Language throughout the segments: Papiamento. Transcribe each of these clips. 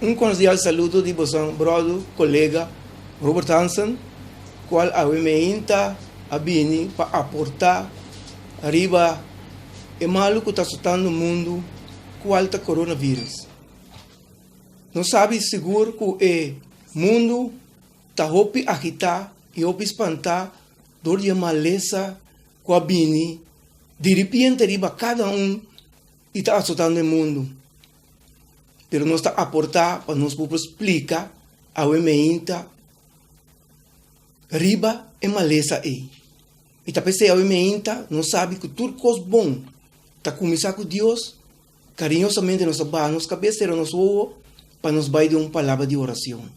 Un cordial saludo di boso brother, colega Robert Hansen, cual awe meinta a bini pa aporta riba e malo cu ta azotando mundo, cual ta coronavirus. Nos sabi sigur cu e mundo ta hopi agita y hopi spanta door di e malesa cu a bini di repente riba cada un y ta azotando e mundo. Pero nos ta aporta pa nos por splica awe meinta riba e malesa ei. Y ta p'esei awe meinta nos sabi cu tur cos bon ta cuminsa cu Dios, cariñosamente nos ta baha nos cabes, cera nos wowo pa nos bay den un palabra di oracion.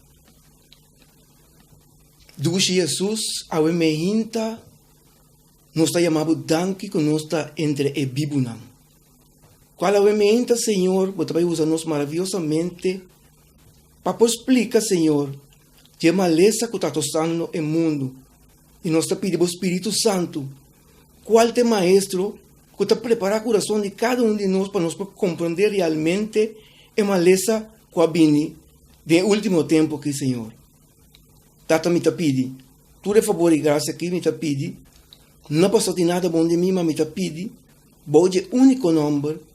Dushi Jesus, awe meinta nos ta yama bo danki cu nos ta entre e bibunan. Cual awe meinta, Señor, bo ta bay usa nos maraviyosamente pa por splica, Señor, di e malesa cu ta atosando e mundo. Y nos ta pidi bo Spiritu Santo, cual ta e Maestro cu ta prepara curason di cada un di nos pa nos por comprende realmente e malesa cu a bini den e ultimo tempo aki, Señor. Tata, mi ta pidi tur e fabor y gracia aki, mi ta pidi, no pasobra tin nada bon di mi, ma mi ta pidi bou dje úniko nòmber,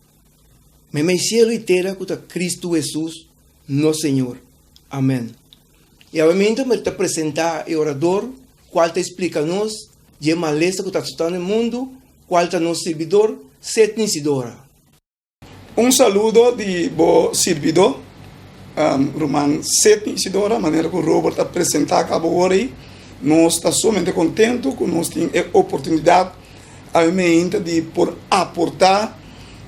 meimei sielu i tera, ku ta Kristu Hesus, nos Señor. Amèn. I awe mi ta presentá e orador, kual ta splika nos dje malesa ku ta asustando e mundu, kual ta nos sirbidor, Setni Sidora. Un saludo di bo sirbidó, ruman Setni Isidora, manera ku Robert a presentá kaba ora ei. Nos ta sumamente kontentu ku nos tin e oportunidat awe meinta di por aportá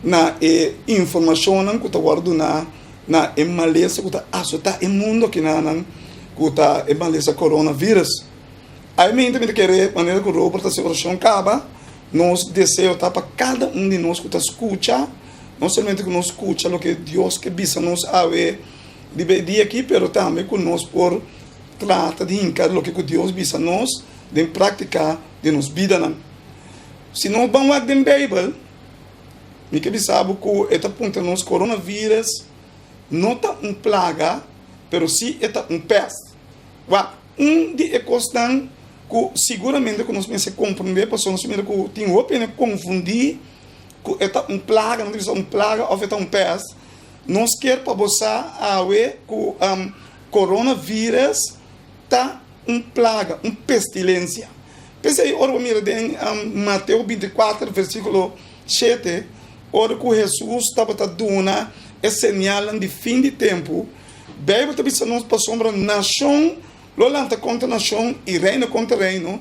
na e informashonnan ku ta wòrdu duná na e malesa ku ta asotá e mundu akinanan ku ta e malesa coronavirus. Awe meinta mi ta kere manera ku Robert a hasi orashon kaba, nos deseo ta pa kada un di nos ku ta skucha, no solamente ku nos skucha loke Dios ke bisa nos awe riba e dia aki, pero tambe ku nos por trata di hinka loke ku Dios bisa nos den práktika den nos bidanan. Si nos ban wak den Beibel, mi ke bisa bo ku e ta puntra nos coronavirus no ta un plaga, pero si e ta un pèst. Wak, un di e kosnan ku siguramente ku nos mester komprendé pasobra nos mira ku tin hopi hende konfundí ku e ta un plaga, nan ta bisa un plaga òf e ta un pèst. Nos kier pa bo sa awe ku coronavirus ta un plaga, un pestilensia. P'esei ora bo mira den Mateo 24 versíkulo 7, ora ku Hesus tabata duna e señalnan di fin di tempu, Beibel ta bisa nos pasobra nashon lo lanta kontra nashon i reino kontra reino,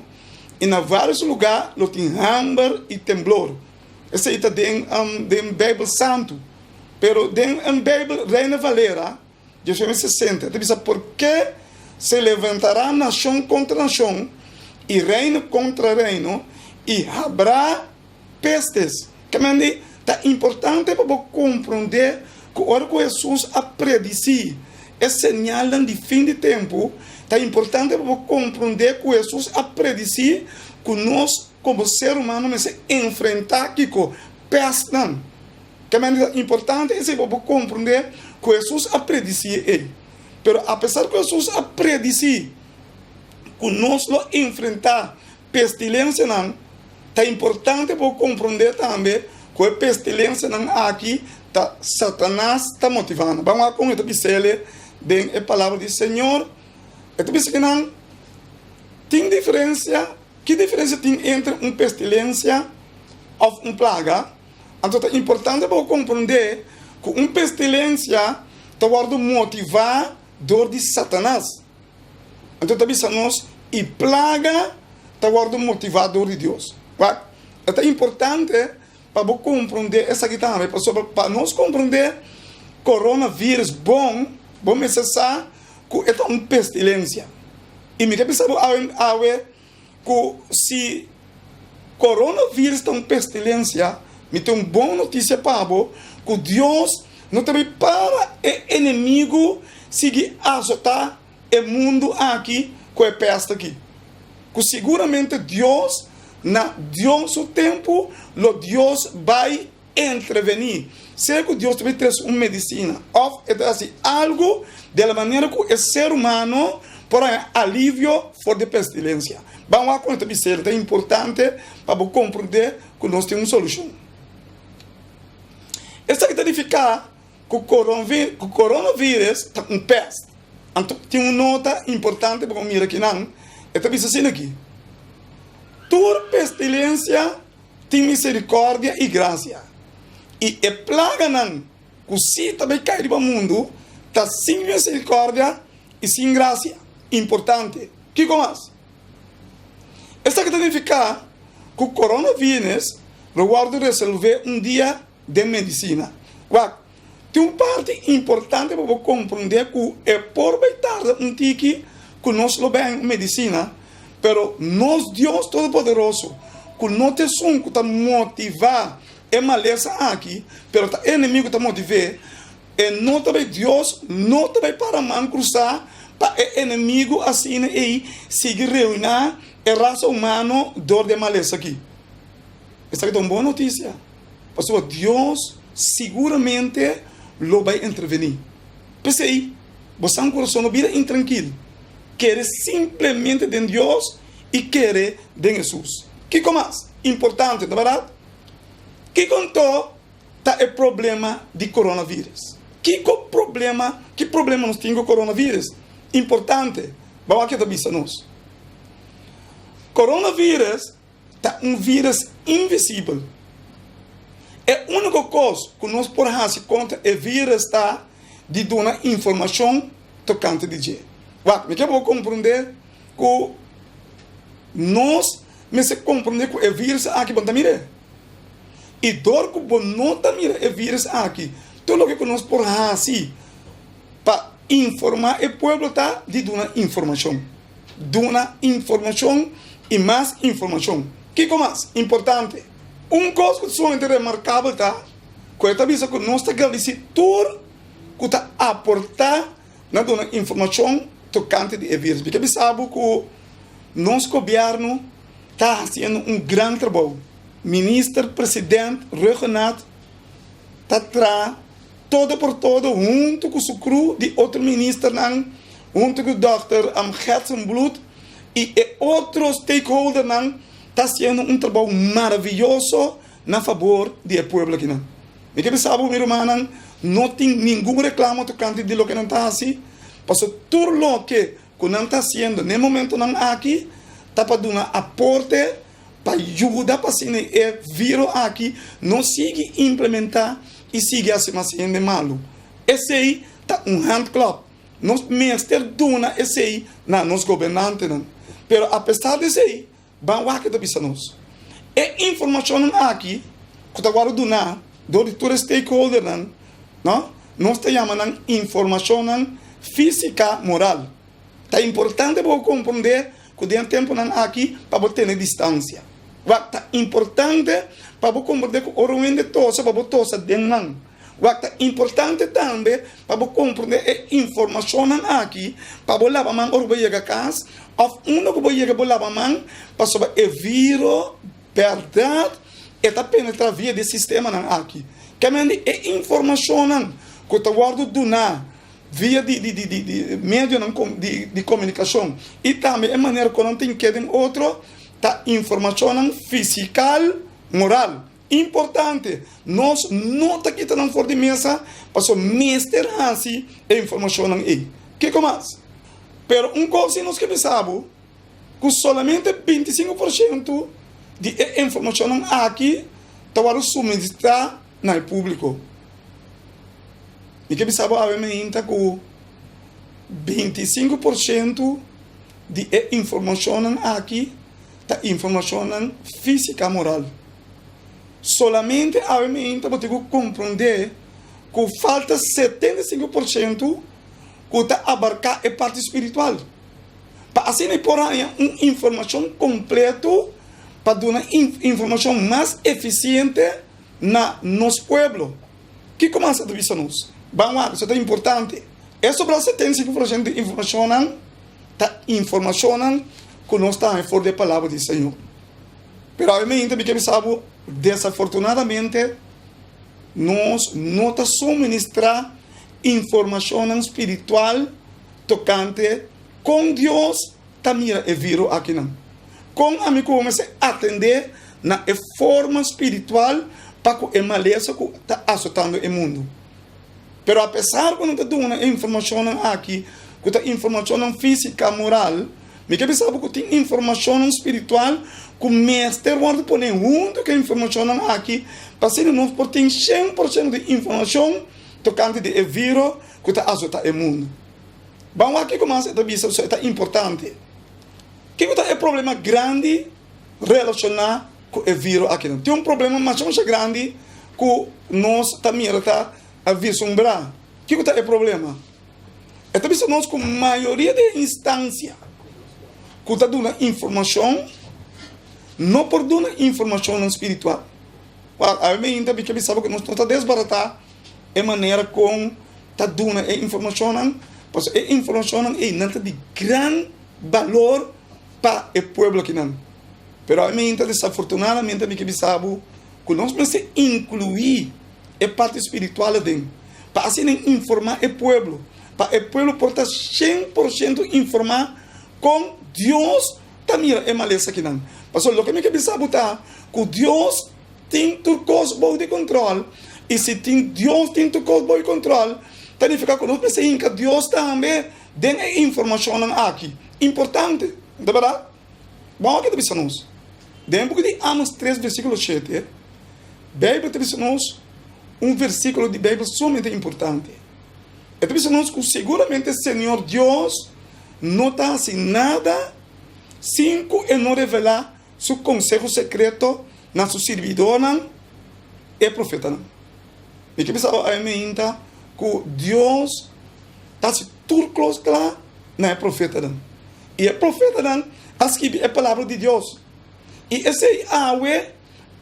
i na vários lugá lo tin hamber i temblor. Esei ta den den Beibel Santu. Pero den Beibel Reina Valera, 1960, ta bisa, Porke se levantará nashon kontra nashon i reino kontra reino, i habrá pestes. Kemende ta importante pa bo komprondé ku ora ku Hesus a predisí e señalnan di fin di tempu, ta importante pa bo komprondé ku Hesus a predisí ku nos komo ser humano mester enfrentá kiko? Pèstnan. Kemende ta importante esei pa bo komprondé ku Hesus a predisí ei. Pero apesar ku Hesus a predisí ku nos lo enfrentá pestilensianan, ta importante pa bo komprondé tambe ku e pestilensianan aki ta Satanas ta motivá nan. Ban wak kon e ta bis'el den e Palabra di Señor. E ta bisa ku nan tin diferensia. Ki diferensia tin entre un pestilensia òf un plaga? Anto ta importante pa bo komprondé ku un pestilensia ta wòrdu motivá dor di Satanas. Anto ta bisa nos, i plaga ta wòrdu motivá dor di Dios. Wak, e ta importante pa bo komprondé esaki tambe, pasobra pa nos komprondé coronavirus bon, bo mester sa ku e ta un pestilensia. I mi ke bisa bo awe awe ku si coronavirus ta un pestilensia, mi tin un bon notisia pa bo, ku Dios no ta bai para e enemigu sigui azotá e mundu aki ku e pèst aki. Ku siguramente Dios na Dios su tempu lo Dios bai. entrevení, sea ku Dios ta bai trese un medisina òf e ta hasi algu di la manera ku e ser humano por haña alivio for di e pestilensia. Ban wak kon e ta bis'el, ta importante pa bo komprendé ku nos tin un solushon. Esaki ta nifiká ku coronavirus ta un pèst. Anto tin un nota importante pa bo mira akinan, e ta bisa asina aki, Tur pestilensia tin miserikòrdia i grasia, i e plaganan ku si ta bai kai riba mundu ta sin miserikòrdia i sin grasia. Importante! Kiko mas? Esaki ta nifiká ku coronavirus lo wòrdu resolvé un dia den medisina. Wak, tin un parti importante pa bo komprondé ku e por bai tarda un tiki ku nos lo bai haña un medisina, pero nos Dios Todopoderoso, ku no ta esun ku ta motivá e malesa aki, pero ta e enemigu ta motiv'é, e no ta bai Dios no ta bai para man krusá pa e enemigu asina ei sigui reuná e rasa humano dor di e malesa aki. Esaki ta un bon notisia, pasobra Dios siguramente lo bai intervení. P'esei, bo san kurason no bira intrankil. Kere simplemente den Dios i kere den Hesus. Kiko mas importante, ta bèrdat? Kiko anto ta e problema di coronavirus? Kiko problema, ki problema nos tin ku coronavirus? Importante, bo wak ke ta bisa nos. Coronavirus ta un virus invisibel. E úniko kos ku nos por hasi kontra e virus ta di duna informashon tokante di dje. Wak, mi ke bo komprondé ku nos mester komprondé ku e virus aki bo no ta mir'é. I dor ku bo no ta mira e virus aki, tur loke ku nos por hasi pa informá e pueblo ta di duna informashon. Duna informashon i mas informashon. Kiko mas importante? Un kos ku ta sumamente remarkabel ta ku e ta bisa ku nos ta gradisí tur ku ta aportá na duna informashon tokante di e virus. Mi ke bisa bo ku nos gobièrnu ta hasiendo un gran trabou. Minister President Rhuggenaath ta traha todo por todo hunto cu su crew di otro ministernan, hunto cu Dòkter Gertsenbloed y e otro stakeholdernan ta haciendo un trabou maraviyoso na fabor di e pueblo akinan. Mi ke bisa bo mi rumannan, no tin ningun reclamo tocante di loke nan ta haci, pasobra tur loke cu nan ta haciendo n'e momentonan aki ta pa duna aporte pa yuda pa asina e viro aki no sigui implementa y sigui haci mas hende malu. Esey ta un handklap. Nos mester duna esey na nos gobernantenan. Pero apesar di esey, ban wak ke ta bisa nos. E informacionnan aki cu ta worde duna door di tur e stakeholdernan, no, nos ta yama nan informacionnan fisica moral. Ta importante pa bo komprondé ku den e tempunan aki pa bo tene distansia. Wak, ta importante pa bo komprondé ku ora un hende tosa, pa bo tosa den nan. Wak, ta importante tambe pa bo komprondé e informashonnan aki pa bo laba man ora ku bo yega kas òf unda ku bo yega bo laba man, pasobra e viro bèrdat e ta penetrá via di e sistemanan aki. Kèmende e informashonnan ku ta wòrdu duná via di di di di medionan di di komunikashon i tambe e manera ku nan ta ink'é den otro ta informashonnan fisikal moral importante. Nos no ta kita nan for di mesa pasobra mester hasi e informashonnan ei. Kiko mas? Pero un kos si nos ke bisa bo ku solamente 25% di e informashonnan aki ta wòrdu suministrá na e públiko. Mi ke bisa bo awe mainta ku 25% di e informashonnan aki ta informashonnan físika moral. Solamente awe mainta bo tin ku komprondé ku falta 75% ku ta abarká e parti spiritual. Pa asina e por haña un informashon kompleto pa duna informashon mas efisiente na nos pueblo. Kiko mas a ta bisa nos? Ban wak, esei ta importante. E sobra 75% di informashonnan ta informashonnan ku nos ta haña for di e Palabra di Señor. Pero awe mainta mi ke bisa bo, desafortunadamente. Nos no ta suministrá informashonnan spiritual tokante kon Dios ta mira e viro akinan. Kon ami ku bo mester atendé na e forma spiritual pa ku e malesa ku ta asotando e mundu. Pero apesar ku nan ta duna e informashonnan aki, ku ta informashonnan físika, moral, mi ke bisa bo ku tin informashonnan spiritual ku mester wòrdu pone huntu ku e informashonnan aki pa asina nos por tin 100% di informashon tokante di e viro ku ta asotá e mundu. Ban wak kiko mas e ta bisa, pasobra e ta importante. Kiko ta e problema grandi relashoná ku e viro akinan? Tin un problema masha masha grandi ku nos ta mira ta visumbrá. Kiko ta e problema? E ta bisa nos ku mayoria di e instansia ku ta duna informashon no por duna informashonnan spiritual. Wak, awe mi ta bisa bo ku nos no ta desbaratá e manera kon ta duna e informashonnan, pasobra e informashonnan ei nan ta di gran balor pa e pueblo akinan. Pero ami ta desafortunadamente mi ke bisa bo ku nos mester inkluí e parti spiritual aden pa asina informá e pueblo, pa e pueblo por ta 100% informá kon Dios ta mira e malesa akinan. Pasobra loke mi ke bisa bo ta ku Dios Tin tur kos bou di kontrol, i si tin Dios tin tur kos bou di kontrol, ta nifiká ku nos mester hinka Dios tambe den e informashonnan aki. Importante, no ta bèrdat? Bon, aki ta bisa nos, den buki di Amos tres versíkulo shete, Beibel ta bisa nos un versíkulo di Beibel sumamente importante. E ta bisa nos ku siguramente Señor Dios no ta hasi nada sin ku e no revelá su konseho sekreto na su sirbidónan, e profetanan. Mi ke bisa awe meinta ku Dios ta hasi tur kos kla na e profetanan. I e profetanan a skibi e palabra di Dios. I esei awe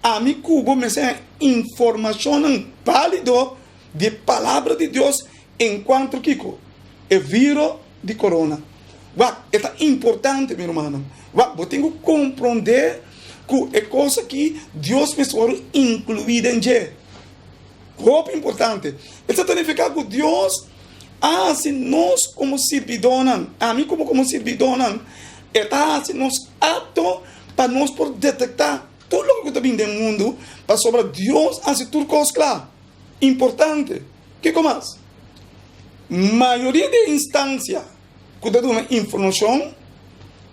ami ku bo mester haña informashonnan bálido di e palabra di Dios enkuanto kiko? E viro di korona. Wak, e ta importante, mi rumannan. Wak, bo tin ku komprondé ku e kos aki Dios mester wòrdu inkluí den dje. Hopi importante. Esei ta nifiká ku Dios a hasi nos komo sirbidónan, ami ku bo komo sirbidónan, e ta hasi nos apto pa nos por detektá tur loke ku ta bini den mundu, pasobra Dios a hasi tur kos kla. Importante. Kiko mas? Mayoria di e instansia ku ta duna informashon,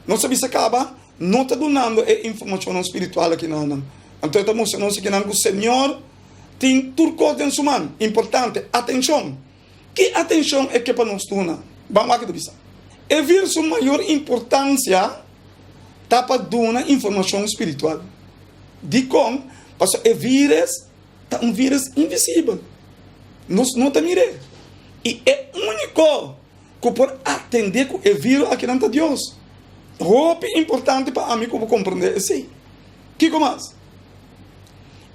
nos a bisa kaba, no ta dunando e informashonnan spiritual aki na nan. Anto e ta mustra nos aki nan ku Señor tin tur kos den su man. Importante, atenshon! Ki atenshon e ke pa nos duna? Ban wak e ta bisa. E vir su mayor importansia ta pa duna informashon spiritual. Dikon? Pasobra e vires Ta un virus invisibel. Nos no ta mir'é. I e úniko ku por atendé ku e virus akinan ta Dios. Hopi importante pa ami ku bo komprendé esei. Kiko mas?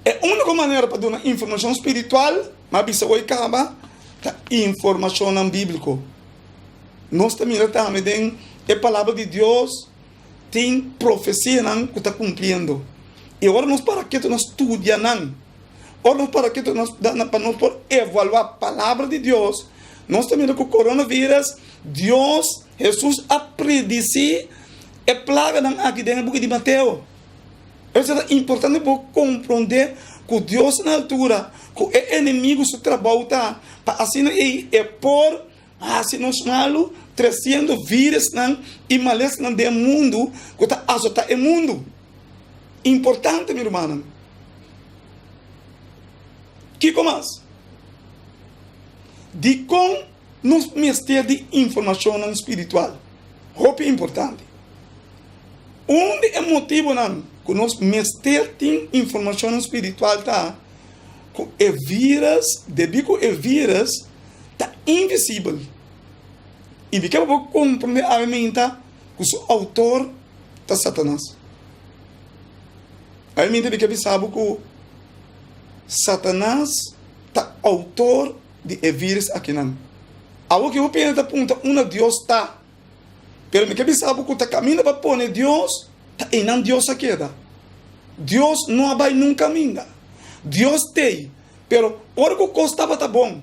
E úniko manera pa duna informashon spiritual, m'a bisa hoy kaba, ta informashonnan bíbliko. Nos ta mira tambe den e Palabra di Dios Tin profesianan ku ta kumpliendo. I ora nos para ketu na studia nan, ora nos para ketu na pa nos por evaluá Palabra di Dios, nos ta mira ku coronavirus, Dios, Hesus a predisí e plaganan aki den e buki di Mateo. Esei ta importante pa bo komprondé ku Dios na altura, ku e enemigu su trabou ta pa asina ei e por Hasi nos malu, tresiendo virusnan i malesnan den mundu ku ta asotá e mundu. Importante, mi rumannan. Kiko mas? Dikon nos mester di informashonnan spiritual? Hopi importante. Un di e motibunan ku nos mester tin informashonnan spiritual ta ku e virus, debí ku e virus ta invisibel. I mi ke pa bo komprendé awe minta ku su outor ta Satanas. Awe minta mi ke bisa bo ku Satanas ta outor di e virus akinan. Awo ke hopi hende ta punta unda Dios ta. Pero mi ke bisa bo ku ta kaminda pa pone Dios, ta einan Dios a keda. Dios no a bai nun kaminda. Dios t'ei. Pero ora ku kos tabata bon,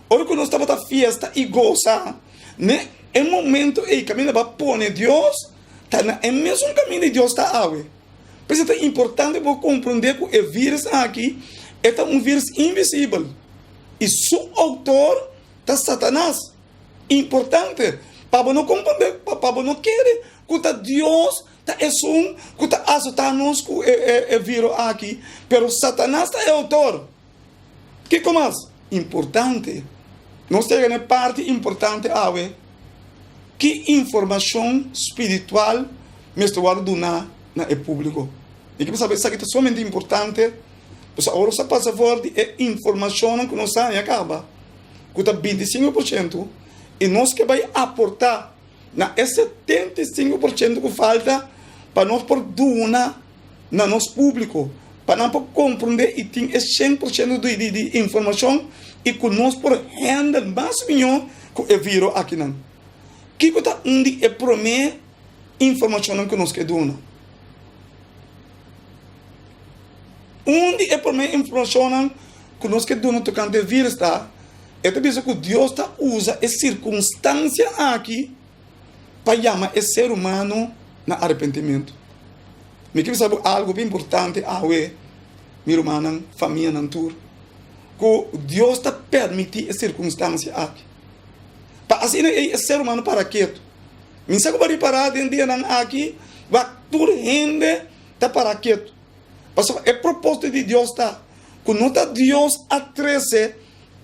ora ku nos tabata fiesta i gosa, ne e momento ei kaminda bo a pone Dios, ta na e mesun kaminda Dios ta awe. P'esei ta importante bo komprondé ku e vírus aki e ta un vírus invisibel i su outor ta Satanas. Importante pa bo no komprondé, pa bo no kere ku ta Dios ta esun ku ta asotá nos ku e vírus aki, pero Satanas ta e outor. Kiko mas importante? Nos ta yega na e parti importante awe, ki informashon spiritual mester wòrdu duná na e públiko? Mi ke sabi esaki ta sumamente importante, pasobra awor nos a pasa for di e informashonnan ku nos haña kaba, ku ta 25%, i nos ke bai aportá na e 75% ku falta pa nos por duna na nos públiko pa nan por komprondé i tin e 100% di informashon i ku nos por handle mas mihó ku e viro akinan. Kiko ta un di e promé informashonnan ku nos ke duna? Un di e promé informashonnan ku nos ke duna tokante e vírus ta, e ta bisa ku Dios ta usa e sirkunstansia aki pa yama e ser humano na arepentimentu. Mi ke bisa bo algu bien importante awe, mi rumannan, famianan tur, ku Dios ta permití e sirkunstansia aki. Pa asina ei e ser humano para ketu. Mi sa ku bo a ripará den dianan aki, wak tur hende ta para ketu. Pasobra e propósito di Dios ta ku no ta Dios a trese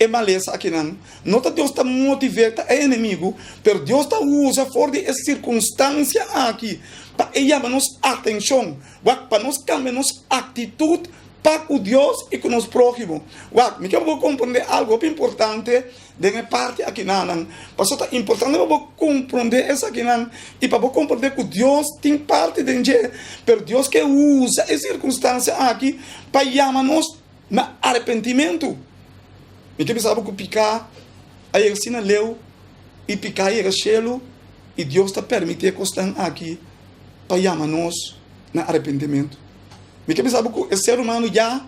e malesa akinan, no ta Dios ta motiv'é, ta e enemigu, pero Dios ta usa for di e sirkunstansia aki pa e yama nos atenshon, wak, pa nos kambia nos aktitut pa ku Dios i ku nos próhimo. Wak, mi ke pa bo komprondé algu hopi importante den e parti akinanan, pasobra ta importante pa bo komprondé esakinan i pa bo komprondé ku Dios tin parti den dje, pero Dios ke usa e sirkunstansia aki pa yama nos na arepentimentu. Mi ke bisa bo ku piká a yega asina leu i piká a yega shelu i Dios ta permití e kosnan aki pa yama nos na arepentimentu. Mi ke bisa bo ku e ser humano ya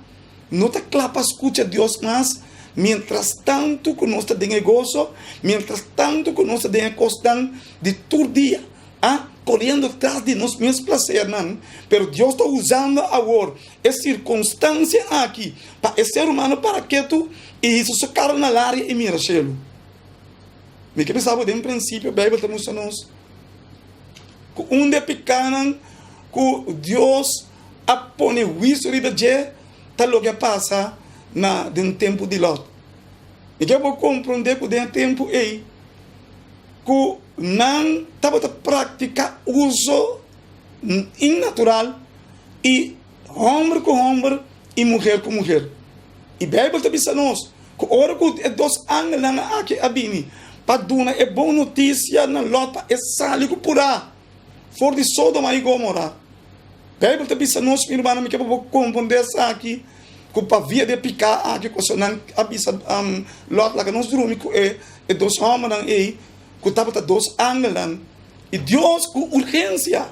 no ta kla pa skucha Dios mas mientras tantu ku nos ta den e goso, mientras tantu ku nos ta den e kosnan di tur dia. A koriendo tras di nos mes plasernan, pero Dios ta usando awor e sirkunstansia aki pa e ser humano para ketu i hisa su kara na laria i mira shelu. Mi ke bisa bo den prinsipio Beibel ta mustra nos ku un di e pikanan ku Dios a pone huisio riba dje ta loke a pasa na den tempu di Lòt. Mi ke bo komprondé ku den e tempu ei ku nan tabata praktiká uso innatural i hòmber ku hòmber i muher ku muher. I Beibel ta bisa nos ku ora ku e dos angelnan aki a bini pa duna e bon notisia na Lòt pa e sali ku purá for di Sodoma i Gomora, Beibel ta bisa nos, mi rumannan, mi ke pa bo komprondé esaki, ku pa via di e piká aki ku nan a bisa Lòt laga nos drumi ku e dos hòmbernan ei ku tabata dos angelnan. I Dios ku urgensia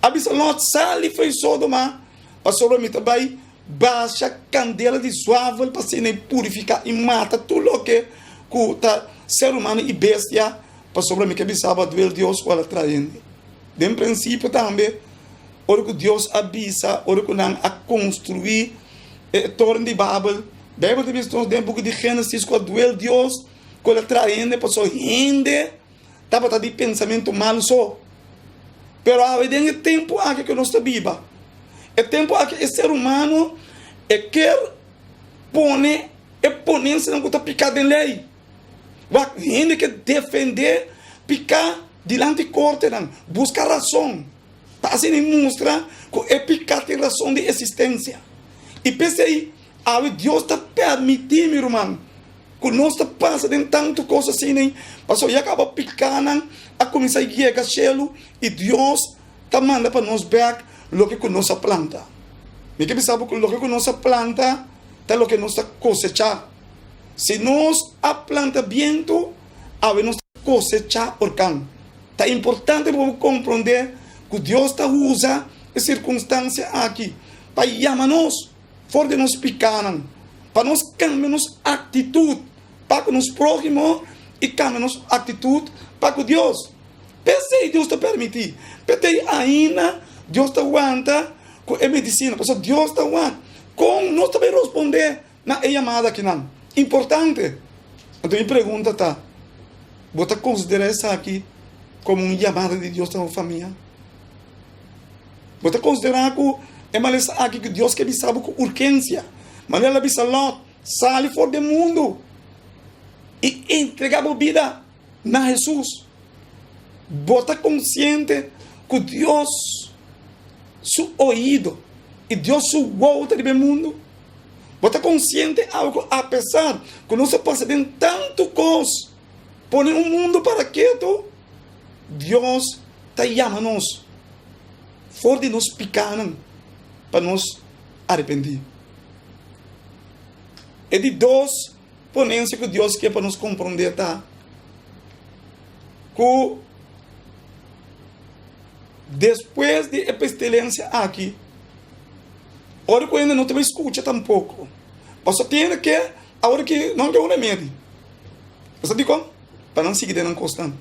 a bisa Lòt, Sali for di Sodoma, pasobra mi ta bai basha kandela di suavel pa asina e purifiká i mata tur loke ku ta ser humano i bestia, pasobra mi ke bisa bo a duel Dios ku el a traha hende. Den prinsipio tambe, ora ku Dios a bisa, ora ku nan a konstruí e toren di Babel, Beibel ta bisa nos den buki di Génesis ku a duel Dios ku el a traha hende pasobra hende tabata di pensamentu malu so. Pero awe den e tempu aki ku nos ta biba, e tempu aki e ser humano e kier pone e ponensianan ku ta piká den lei. Wak, hende ke defendé piká dilanti kortenan, buska rason pa asina e mustra ku e piká tin rason di eksistensia. I p'esei awe Dios ta permití, mi ruman, ku nos ta pasa den tantu kos asina, pasobra ya kaba pikánan a kuminsá yega shelu i Dios ta manda pa nos bèk loke ku nos a planta. Mi ke bisa bo ku loke ku nos a planta ta loke nos ta kosechá. Si nos a planta bientu, awe nos ta kosechá orkan. Ta importante pa bo komprondé ku Dios ta usa e sirkunstansia aki pa yama nos for di nos pikánan. Pa nos kambia nos aktitut pa ku nos próhimo i kambia nos aktitut pa ku Dios. P'esei Dios ta permití. P'etei ainda Dios ta wanta ku e medisina, pasobra Dios ta wak kon nos ta bai rospondé na e yamada akinan. Importante! Anto mi pregunta ta, Bo ta konsiderá esaki komo un yamada di Dios na bo famia? Bo ta konsiderá ku e malesa aki ku Dios ke bisa bo ku urgensia, manera el a bisa Lòt, Sali for di e mundu i entregá bo bida na Hesus? Bo ta konsiente ku Dios su oido i Dios su wowo ta riba e mundu? Bo ta konsiente awe ku apesar ku nos a pasa den tantu kos, pone un mundu para ketu, Dios ta yama nos for di nos pikánan pa nos arepentí? E di dos ponensia ku Dios ke pa nos komprondé ta ku despues di e pestilensia aki, ora ku hende no ta bai skucha tampoko, pasobra tin hende ke awor ki nan ke un remedi. Bo sa dikon? Pa nan sigui den nan kosnan.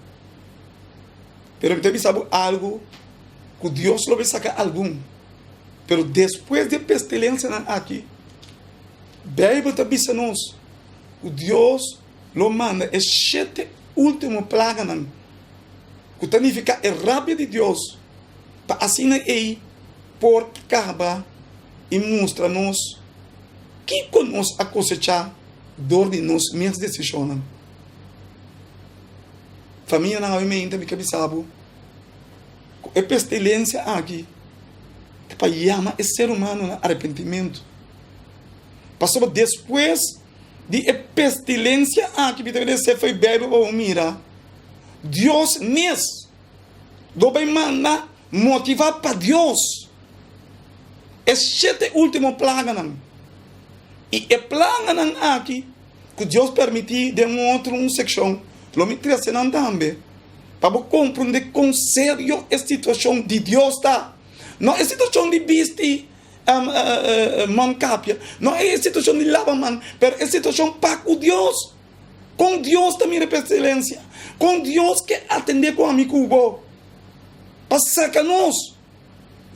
Pero mi ta bisa bo algu ku Dios lo bai saka algun. Pero despues di e pestilensianan aki, Beibel ta bisa nos ku Dios lo manda e shete último plaganan, ku ta nifiká e rabia di Dios, pa asina ei por kaba i mustra nos kiko nos a kosechá dor di nos mes desishonnan. Famianan, awe meinta mi ke bisa bo ku e pestilensia aki ta pa yama e ser humano na arepentimentu. Pasobra despues di e pestilensia aki, mi ta lesa for e Beibel pa bo mira, Dios mes lo bai manda motivá pa Dios e shete último plaganan. I e plaganan aki ku Dios permití den un otro un sekshon, lo mi trese nan tambe pa bo komprondé kon serio e situashon di Dios ta. No e situashon di bisti mankapia, no e situashon di laba man, pero e situashon pa ku Dios. Kon Dios ta mira pestilensia? Kon Dios ke atendé ku ami ku bo pa saka nos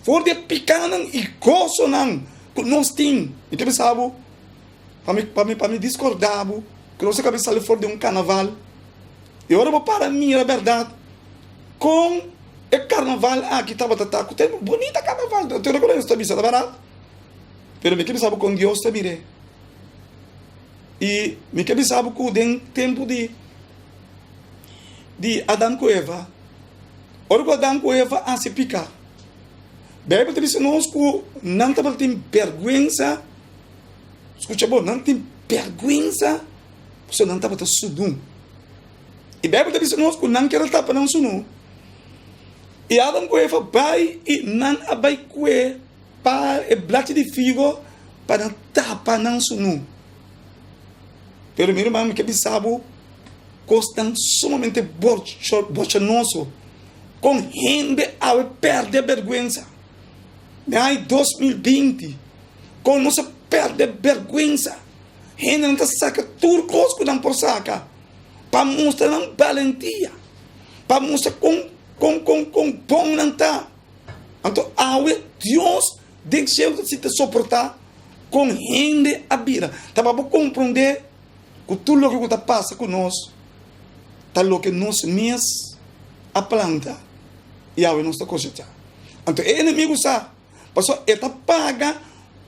for di e pikánan i gosonan ku nos tin? Mi ta bisa bo, pa mi, pa mi, pa mi diskordá bo ku nos a kaba di sali for di un karnaval. I ora bo para mira bèrdat kon e karnaval aki tabata ta, ku tempu bunita karnaval, tur loke nos ta bisa ta bèrdat, pero mi ke bisa bo kon Dios ta mir'é. I mi ke bisa bo ku den tempu di di Adam ku Eva, ora ku Adam ku Eva hasi piká, Beibel ta bisa nos ku nan tabatin bèrgwensa, skucha bon, nan tin bèrgwensa pasobra nan tabata sunú. I Beibel ta bisa nos ku nan kier a tapa nan sunú. I Adam ku Eva bai i nan a bai kue Pa e blachi di figo pa nan tapa nan sunu. Pero mi ruman, mi ke bisa bo kosnan sumamente bochornoso kon hende awe pèrdè bèrgwensa. Den aña 2020, kon nos a pèrdè bèrgwensa. Hendenan ta saka tur kos ku nan por saka pa mustra nan balentia, pa mustra kon kon kon kon bon nan ta. Anto awe Dios den shelu ta sinta soportá kon hende a bira. Ta pa bo komprondé ku tur loke ku ta pasa ku nos ta loke nos mes a planta i awe nos ta kosechá. Anto e enemigu sa, pasobra e ta paga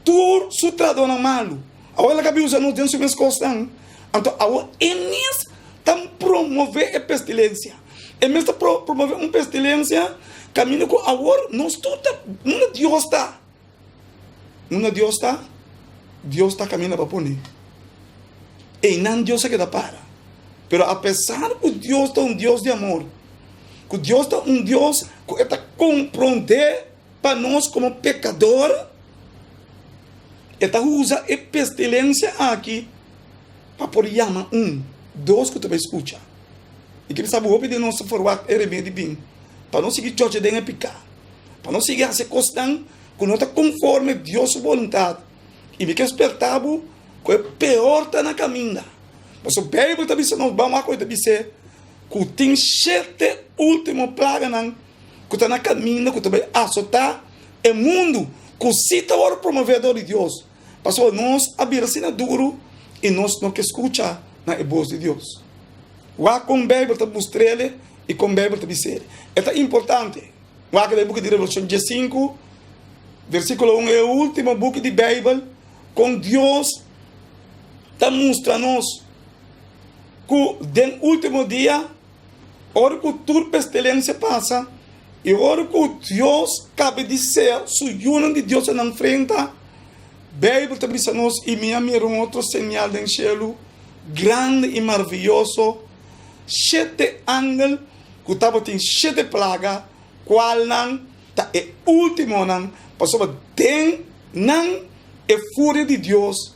tur su trahadónan malu. Awor el a kabi usa nos den su mes kosnan. Anto awor e mes ta promové e pestilensia. E mes ta promové un pestilensia kaminda ku awor nos tur ta unda Dios ta. Unda Dios ta, Dios ta kaminda pa pone. Einan Dios a keda para. Pero apesar ku Dios ta un Dios di amor, ku Dios ta un Dios ku e ta komprondé pa nos komo pekador, e ta usa e pestilensia aki pa por yama un, dos ku ta bai skucha. I ke bisa bo hopi di nos ta forwagt e remedi bin pa no sigui chocha den e piká, pa no sigui hasi kosnan ku no ta konforme Dios su boluntat. I mi ke sperta bo. Ku e peor ta na kaminda. Pasobra Beibel ta bisa nos, ban wak ku e ta bis'é, ku tin shete último plaganan ku ta na kaminda ku ta bai asotá e mundu ku sí ta wòrdu promové dor di Dios. Pasobra nos a bira asina duru i nos no ke skucha na e bos di Dios. Wak kon Beibel ta mustr'el i kon Beibel ta bis'el. E ta importante. Wak den e buki di Revelashon diesinku, versíkulo un, e último buki di Beibel, kon Dios ta mustra nos ku den último dia, ora ku tur pestilensia pasa i ora ku Dios kaba di sea su yunan di Dios a nan frenta, Beibel ta bisa nos, I mi a mira un otro señal den shelu, grandi i maravioso, shete angel ku tabatin shete plaga, kualnan ta e últimonan, pasobra den nan e furia di Dios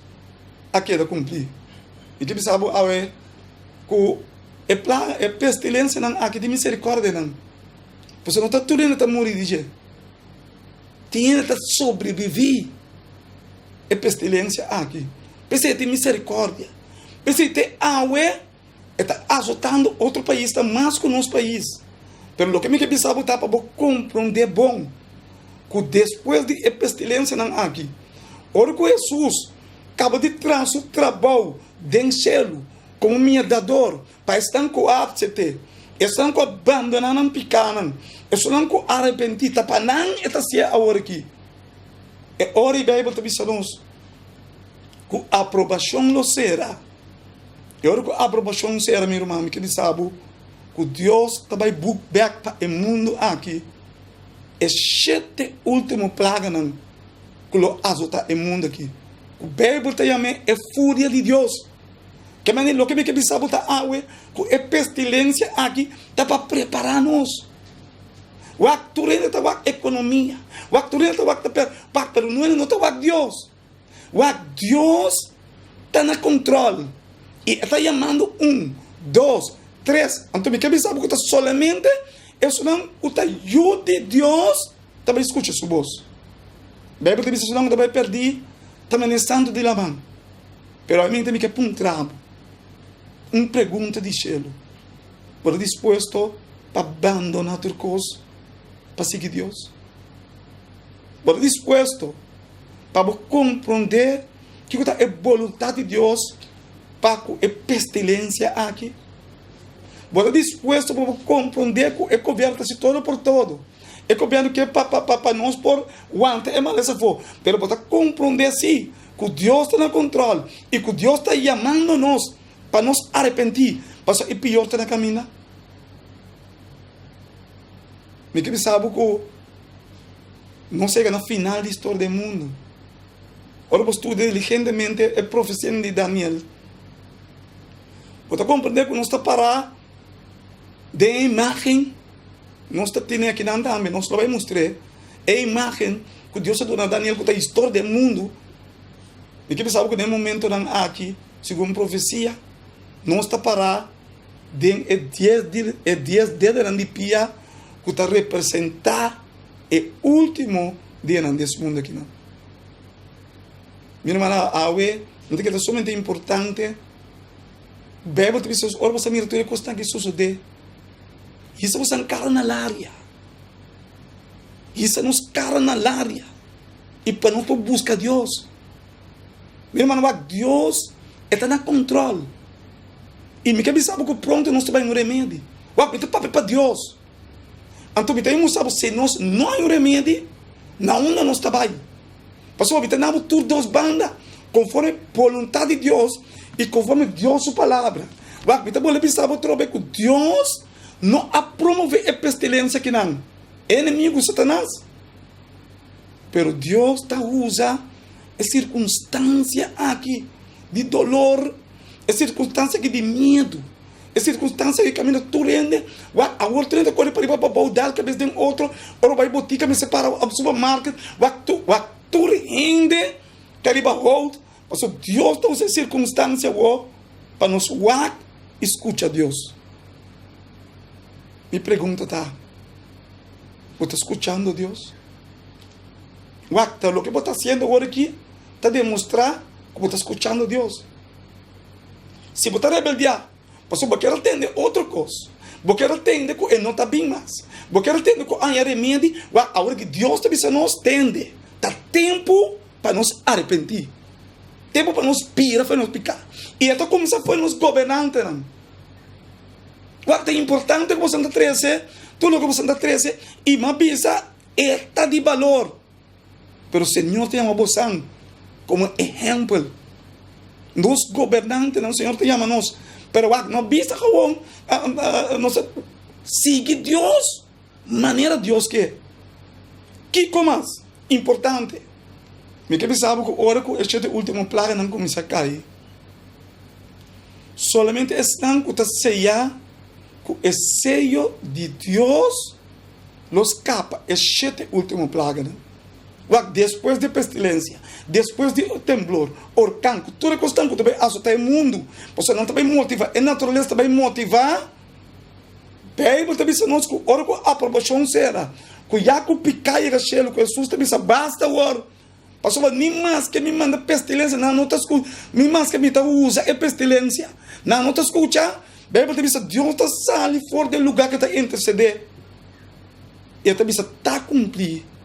a keda kumplí. Mi ta bisa bo awe ku e plaga, e pestilensianan aki tin miserikòrdianan, pasobra no ta tur hende ta muri di dje. Tin hende ta sobreviví e pestilensia aki. P'esei tin miserikòrdia. P'esei te awe e ta azotando otro paisnan mas ku nos pais. Pero loke mi ke bisa bo ta pa bo komprondé bon ku despues di e pestilensianan aki, ora ku Hesus kaba di traha su trabou den shelu komo miedador pa esnan ku a aksept'é, esnan ku a bandoná nan pikánan, esunnan ku a arepentí, ta pa nan e ta hasié awor aki. E ora ei Beibel ta bisa nos ku aprobashon lo sera. E ora ku aprobashon sera, mi ruman, mi ke bisa bo ku Dios ta bai buk bèk pa e mundu aki e shete último plaganan ku lo azotá e mundu aki, ku Beibel ta yam'é e furia di Dios. Ke manera loke mi ke bisa bo ta awe ku e pestilensia aki ta pa prepará nos. Wak tur hende ta wak ekonomia, wak tur hende ta wak ta per, wak pero no hende no ta wak Dios. Wak Dios ta na kontrol i e ta yamando un, dos, tres. Anto mi ke bisa bo ku ta solamente esunnan ku ta yu di Dios ta bai skucha su bos. Beibel ta bisa esunnan ku ta bai pèrdí ta manera santu di laman. Pero ami mi ke puntra bo un pregunta di shelu, Bo ta dispuesto pa bandoná tur kos pa sigui Dios? Bo ta dispuesto pa bo komprondé kiko ta e boluntat di Dios pa ku e pestilensia aki? Bo ta dispuesto pa bo komprondé ku e gobièrnu ta hasi todo por todo? E gobièrnu ke pa pa pa nos por wanta e malesa afó, pero bo ta komprondé si ku Dios ta na kontrol i ku Dios ta yamando nos pa nos arepentí pasobra e pior ta na kaminda? Mi ke bisa bo ku nos yega na final di historia di e mundu. Ora bo studia diligentemente e profesianan di Daniel, bo ta komprendé ku nos ta pará den e imágen, nos ta tene akinan tambe, nos lo bai mustr'é e imágen ku Dios a duna Daniel ku ta historia di e mundu. Mi ke bisa bo ku den e momentonan aki, segun profesia, nos ta pará den e dies di e dies dedenan di pia ku ta representá e último dianan di es mundu akinan. Mi rumannan, awe no ta keda sumamente importante. Beibel ta bisa nos ora bo sa mira tur e kosnan aki sosodé, hisa bo san kara na laria. Hisa nos kara na laria i pa nos por buska Dios. Mi hermano wak Dios e ta na control y mi ke bisa bo cu pronto nos ta bay un remedi. Wak mi ta papia pa Dios. Anto mi ta musa bo si nos no hay un remedi na unda nos ta bay. Pasobra mi ta na bo tur dos banda conforme boluntad di Dios y conforme Dios su palabra. Wak mi ta bolbe bisa bo trobe cu Dios no a promove e pestilencia kinan. E enemigo Satanas. Pero Dios ta usa e sirkunstansia aki di dolor, e sirkunstansia aki di miedu, e sirkunstansia aki kaminda tur hende wak awor tur hende ta kore pariba pabou dal kabes den otro, ora bo bai botika mester para op supermarket wak tur wak tur hende ta riba hold pasobra Dios ta usa e sirkunstansia awor pa nos wak i skucha Dios. Mi pregunta ta, bo ta skuchando Dios? Wak, ta loke bo ta hasiendo awor aki ta demostrá ku bo ta skuchando Dios. Si bo ta rebeldiá pasobra bo kier a tende otro kos, bo kier a tende ku e no ta bin mas, bo kier a tende ku aña remedi, wak awor ki Dios ta bisa nos tende, ta tempu pa nos arepentí, tempu pa nos bira for di nos piká. I e ta kuminsá for di nos gobernantenan. Wak ta importante ku boso ta trese tur loke boso ta trese i mi a bisa e ta di balor. Pero Señor ta yama bosan komo ehèmpel. Nos gobernantenan Señor ta yama nos. Pero wak no bisa gewoon nos ta sigui Dios manera Dios ke. Kiko mas importante? Mi ke bisa bo ku ora ku e shete ultimo plaganan kuminsá kai, solamente esnan ku ta seyá ku e seyo di Dios lo skapa e shete último plaganan. Wak, despues di pestilensia, despues di temblor, orkan, ku tur e kosnan ku ta bai asotá e mundu, pasobra nan ta bai motivá, e naturalesa ta bai motivá. Beibel ta bisa nos ku ora ku aprobashon sera, ku ya ku piká yega shelu, ku Hesus ta bisa, Basta awor! Pasobra ni maske mi manda pestilensia, nan no ta sku, ni maske mi ta usa e pestilensia, nan no ta skucha. Beibel ta bisa, Dios ta sali for di e lugá ku e ta intersedé, i e ta bisa, Ta kumplí.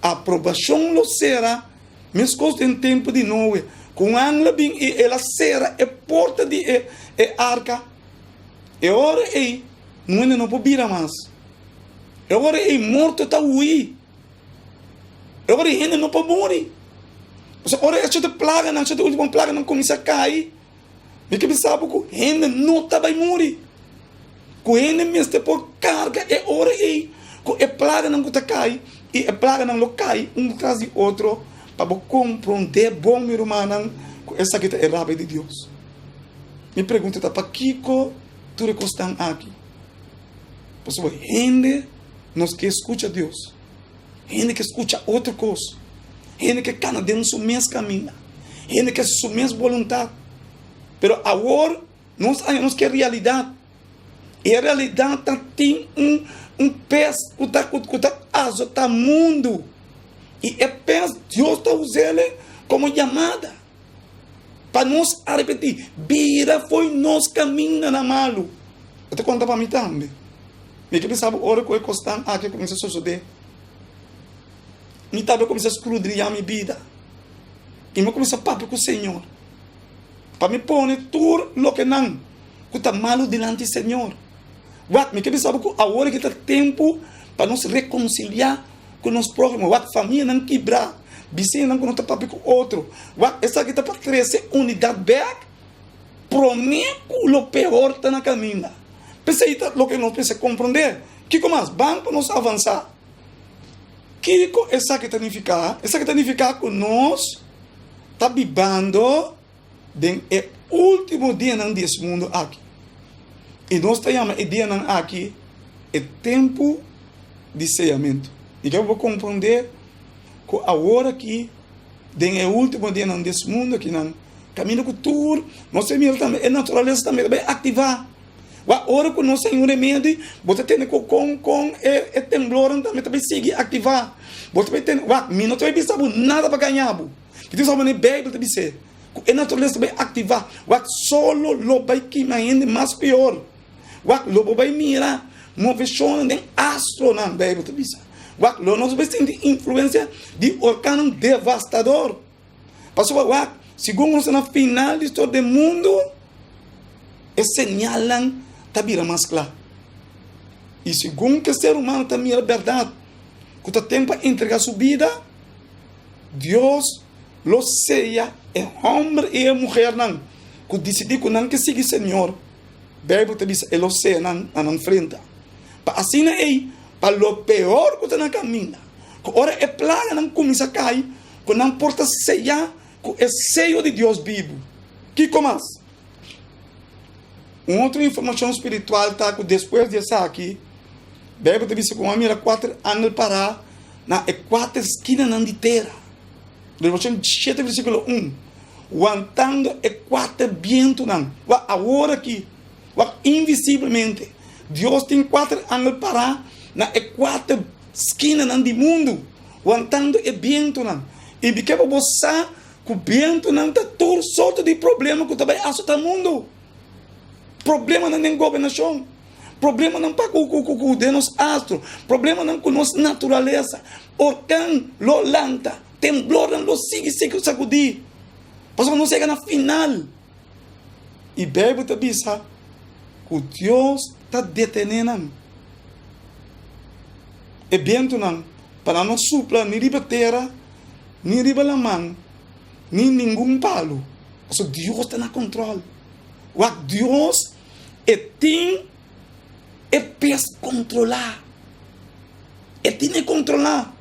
Aprobashon lo sera meskos den tempu di Noe, ku un angel a bin i el a sera e porta di e arka. E ora ei, nuende no por bira mas. E ora ei, morto ta hui. E ora ei hende no por muri. Pasobra ora e shete plaganan, shete ultimo plaganan kuminsá kai, mi ke bisa bo ku hende no ta bai muri. Ku hende mester por karga e ora ei ku e plaganan ku ta kai, i e plaganan lo kai un tras di otro pa bo komprondé bon, mi rumannan, ku esaki ta e rabia di Dios. Mi pregunta ta, pakiko tur e kosnan aki? Pasobra hende nos ke skucha Dios. Hende ke skucha otro kos. Hende ke kana den su mes kaminda. Hende ke hasi su mes boluntat. Pero awor nos haña nos ke realidat. E realidat ta tin un un pes ku ta ku ta azotá mundu. I e pes Dios ta us'el komo yamada pa nos arepentí, bira fo'i nos kamindanan malu. E ta konta pa mi tambe. Mi ke bisa bo ora ku e kosnan aki a kuminsá sosodé, mi tambe a kuminsá skrudriá mi bida i mi a kuminsá papia ku Señor pa mi pone tur lokenan ku ta malu dilanti Señor. Wak, mi ke bisa bo ku awor aki ta tempu pa nos rekonsiliá ku nos próhimo. Wak, famianan kibrá, bisiñanan ku no ta papia ku otro. Wak, esaki ta pa trese unidat bèk promé ku lo peor ta na kaminda. P'esei ta loke nos mester komprondé. Kiko mas? Ban pa nos avansá. Kiko esaki ta nifiká? Esaki ta nifiká ku nos ta bibando den e último dianan di es mundu aki. I nos ta yama e dianan aki e tempu di seyamentu. Mi ke pa bo komprondé ku awor aki, den e último dianan di es mundu akinan, kaminda ku tur nos ta mira tambe e naturalesa tambe ta bai aktivá. Wak ora ku nos tin un remedi, bo ta tende ku kon kon e e temblornan tambe ta bai sigui aktivá. Bo ta bai tende, wak, mi no ta bai bisa bo nada pa gaña bo. Mi ta bisa bo manera e Beibel ta bis'é, ku e naturalesa ta bai aktivá. Wak, solo lo bai kima hende mas pior. Wak, lo bo bai mira moveshonnan den astronan, Beibel ta bisa. Wak, lo nos bai sinti influensia di orkannan devastador. Pasobra wak, segun nos ta na final di storia den mundu, e señalnan ta bira mas kla. I segun ku e ser humano ta mira bèrdat ku ta ten pa entregá su bida, Dios lo seya e hòmber i e muhernan ku disidí ku nan ke sigui Señor. Beibel ta bisa e lo seya nan na nan frenta, pa asina ei pa lo peor ku ta na kaminda, ku ora e plaganan kuminsá kai, ku nan por ta seyá ku e seyo di Dios bibu. Kiko mas? Un otro informashon spiritual ta ku despues di esaki, Beibel ta bisa ku nan a mira kuater angel pará na e kuater skinanan di tera. Revelashon shete versíkulo un, wantando e kuater bientunan. Wak awor aki, wak invisiblemente, Dios tin kuater angel pará na e kuater skinanan di mundu, wantando e bientunan. I mi ke pa bo sa. Ku bientunan ta tur sorto di problema ku ta bai asotá mundu. Problemanan den gobernashon, problemanan pa ku ku ku den nos astro, problemanan ku nos naturalesa. Orkan lo lanta, temblornan lo sigui sigui sakudí, pasobra nos yega na final. I Beibel ta bisa ku Dios ta detené nan, e bientunan, pa nan no supla ni riba tera, ni riba laman, ni ningun palu. Pasobra Dios ta na kontrol. Wak Dios e tin e pes kontrolá. E tin e kontrolá.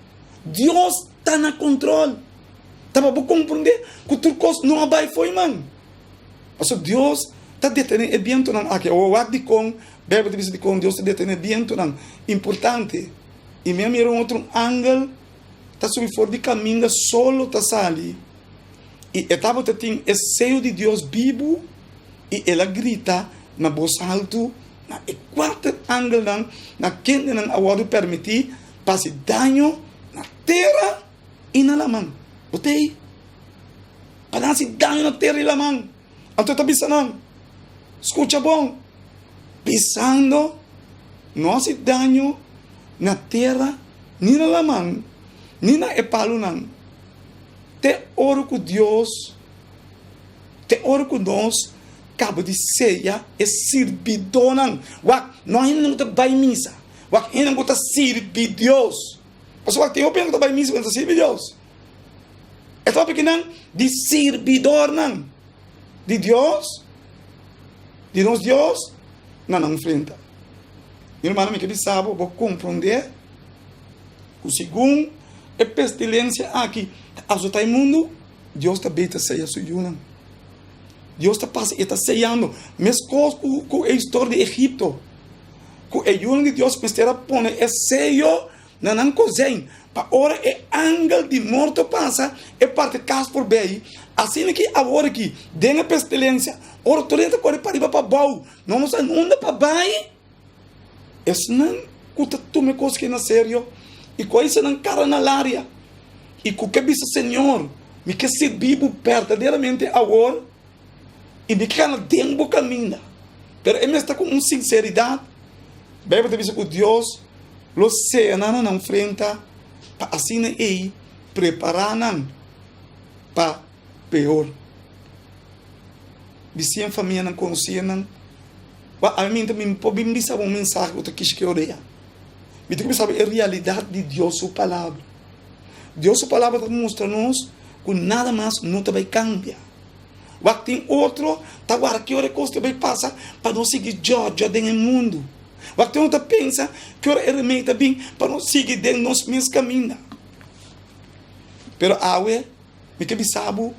Dios ta na kontrol. Ta pa bo komprondé ku tur kos no a bai fo'i man. Pasobra Dios ta detené e bientunan aki. Awor wak dikon Beibel ta bisa dikon Dios ta detené bientunan. Importante. I mi a mira un otro angel ta subi for di kaminda solo ta sali. I e tabata tin e seyo di Dios bibu, i el a grita na bos haltu na e kuater angelnan na kendenan a wòrdu permití pa hasi daño na tera i na laman. Bo ta ei? Pa nan hasi daño na tera i laman. Anto e ta bisa nan, Skucha bon, bisando, No hasi daño na tera ni na laman ni na e palunan. Te ora ku Dios, te ora ku nos kaba di seya e sirbidónan. Wak, no hendenan ku ta bai misa, wak hendenan ku ta sirbi Dios. Pasobra wak tin hopi hende ku ta bai misa pero no ta sirbi Dios. E ta papia kinan di sirbidornan di Dios, di nos Dios, na nan frenta. Mi hermano, mi ke bisa bo, bo komprondé ku segun e pestilensia aki ta azotá e mundu, Dios ta bei ta seya su yunan. Dios ta pasa i e ta seyando, meskos ku e historia di Egipto, ku e yunan di Dios mester a pone e seyo na nan kozein, pa ora e angel di morto pasa, e parti kas por bei. Asina ki awor aki, den e pestilensia, ora tur hende ta kore pariba pabou, no nos sa unda pa bai. Esnan ku ta tuma e kos aki na serio i ku a hisa nan kara na laria i ku ke bisa, Señor, mi ke sirbi bo berdaderamente awor i mi ke kana den bo kaminda. Pero e mester ku un sinseridat. Beibel ta bisa ku Dios lo sea nan na nan frenta pa asina ei prepará nan pa peor. Bisien famianan konosínan. Wak, ami minta mi por bin bisa bo un mensahe ku ta kishki orea. Mi ta kuminsá e realidat di Dios su Palabra. Dios su Palabra ta mustra nos ku nada mas no ta bai kambia. Wak, tin otro ta warda ki ora e kos ta bai pasa pa nos sigui djòdjò den e mundu. Wak, tin otro ta pensa ki ora e remei ta bin pa nos sigui den nos mes kaminda. Pero awe. Mi ke bisa bo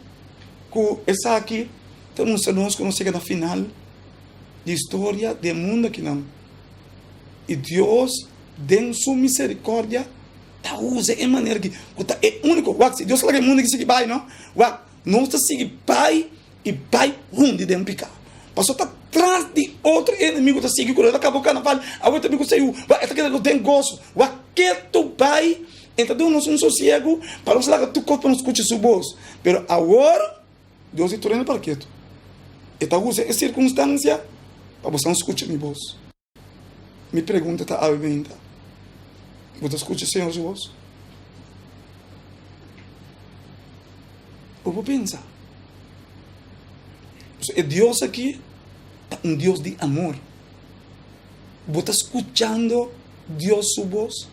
ku esaki ta mustra nos ku nos yega na final di historia di e mundu akinan. I Dios den su misericordia ta usa e manera aki ku ta e úniko. Wak, si Dios laga e mundu aki sigui bai no, wak, nos ta sigui bai i bai hundi den piká. Pasobra ta tras di otro enemigu ta sigui ku nos. E ta kaba ku karnaval, awe ta bin ku seyu, wak, e ta keda nos den goso. Wak, ketu bai E ta duna nos un sosiegu pa nos laga tur kos pa nos skucha su bos. Pero awor, Dios di tur hende para ketu. E ta usa e sirkunstansia pa boso skucha mi bos. Mi pregunta ta awe meinta, Bo ta skucha Señor su bos? Bo por pensa. E Dios aki ta un Dios di amor. Bo ta skuchando Dios su bos?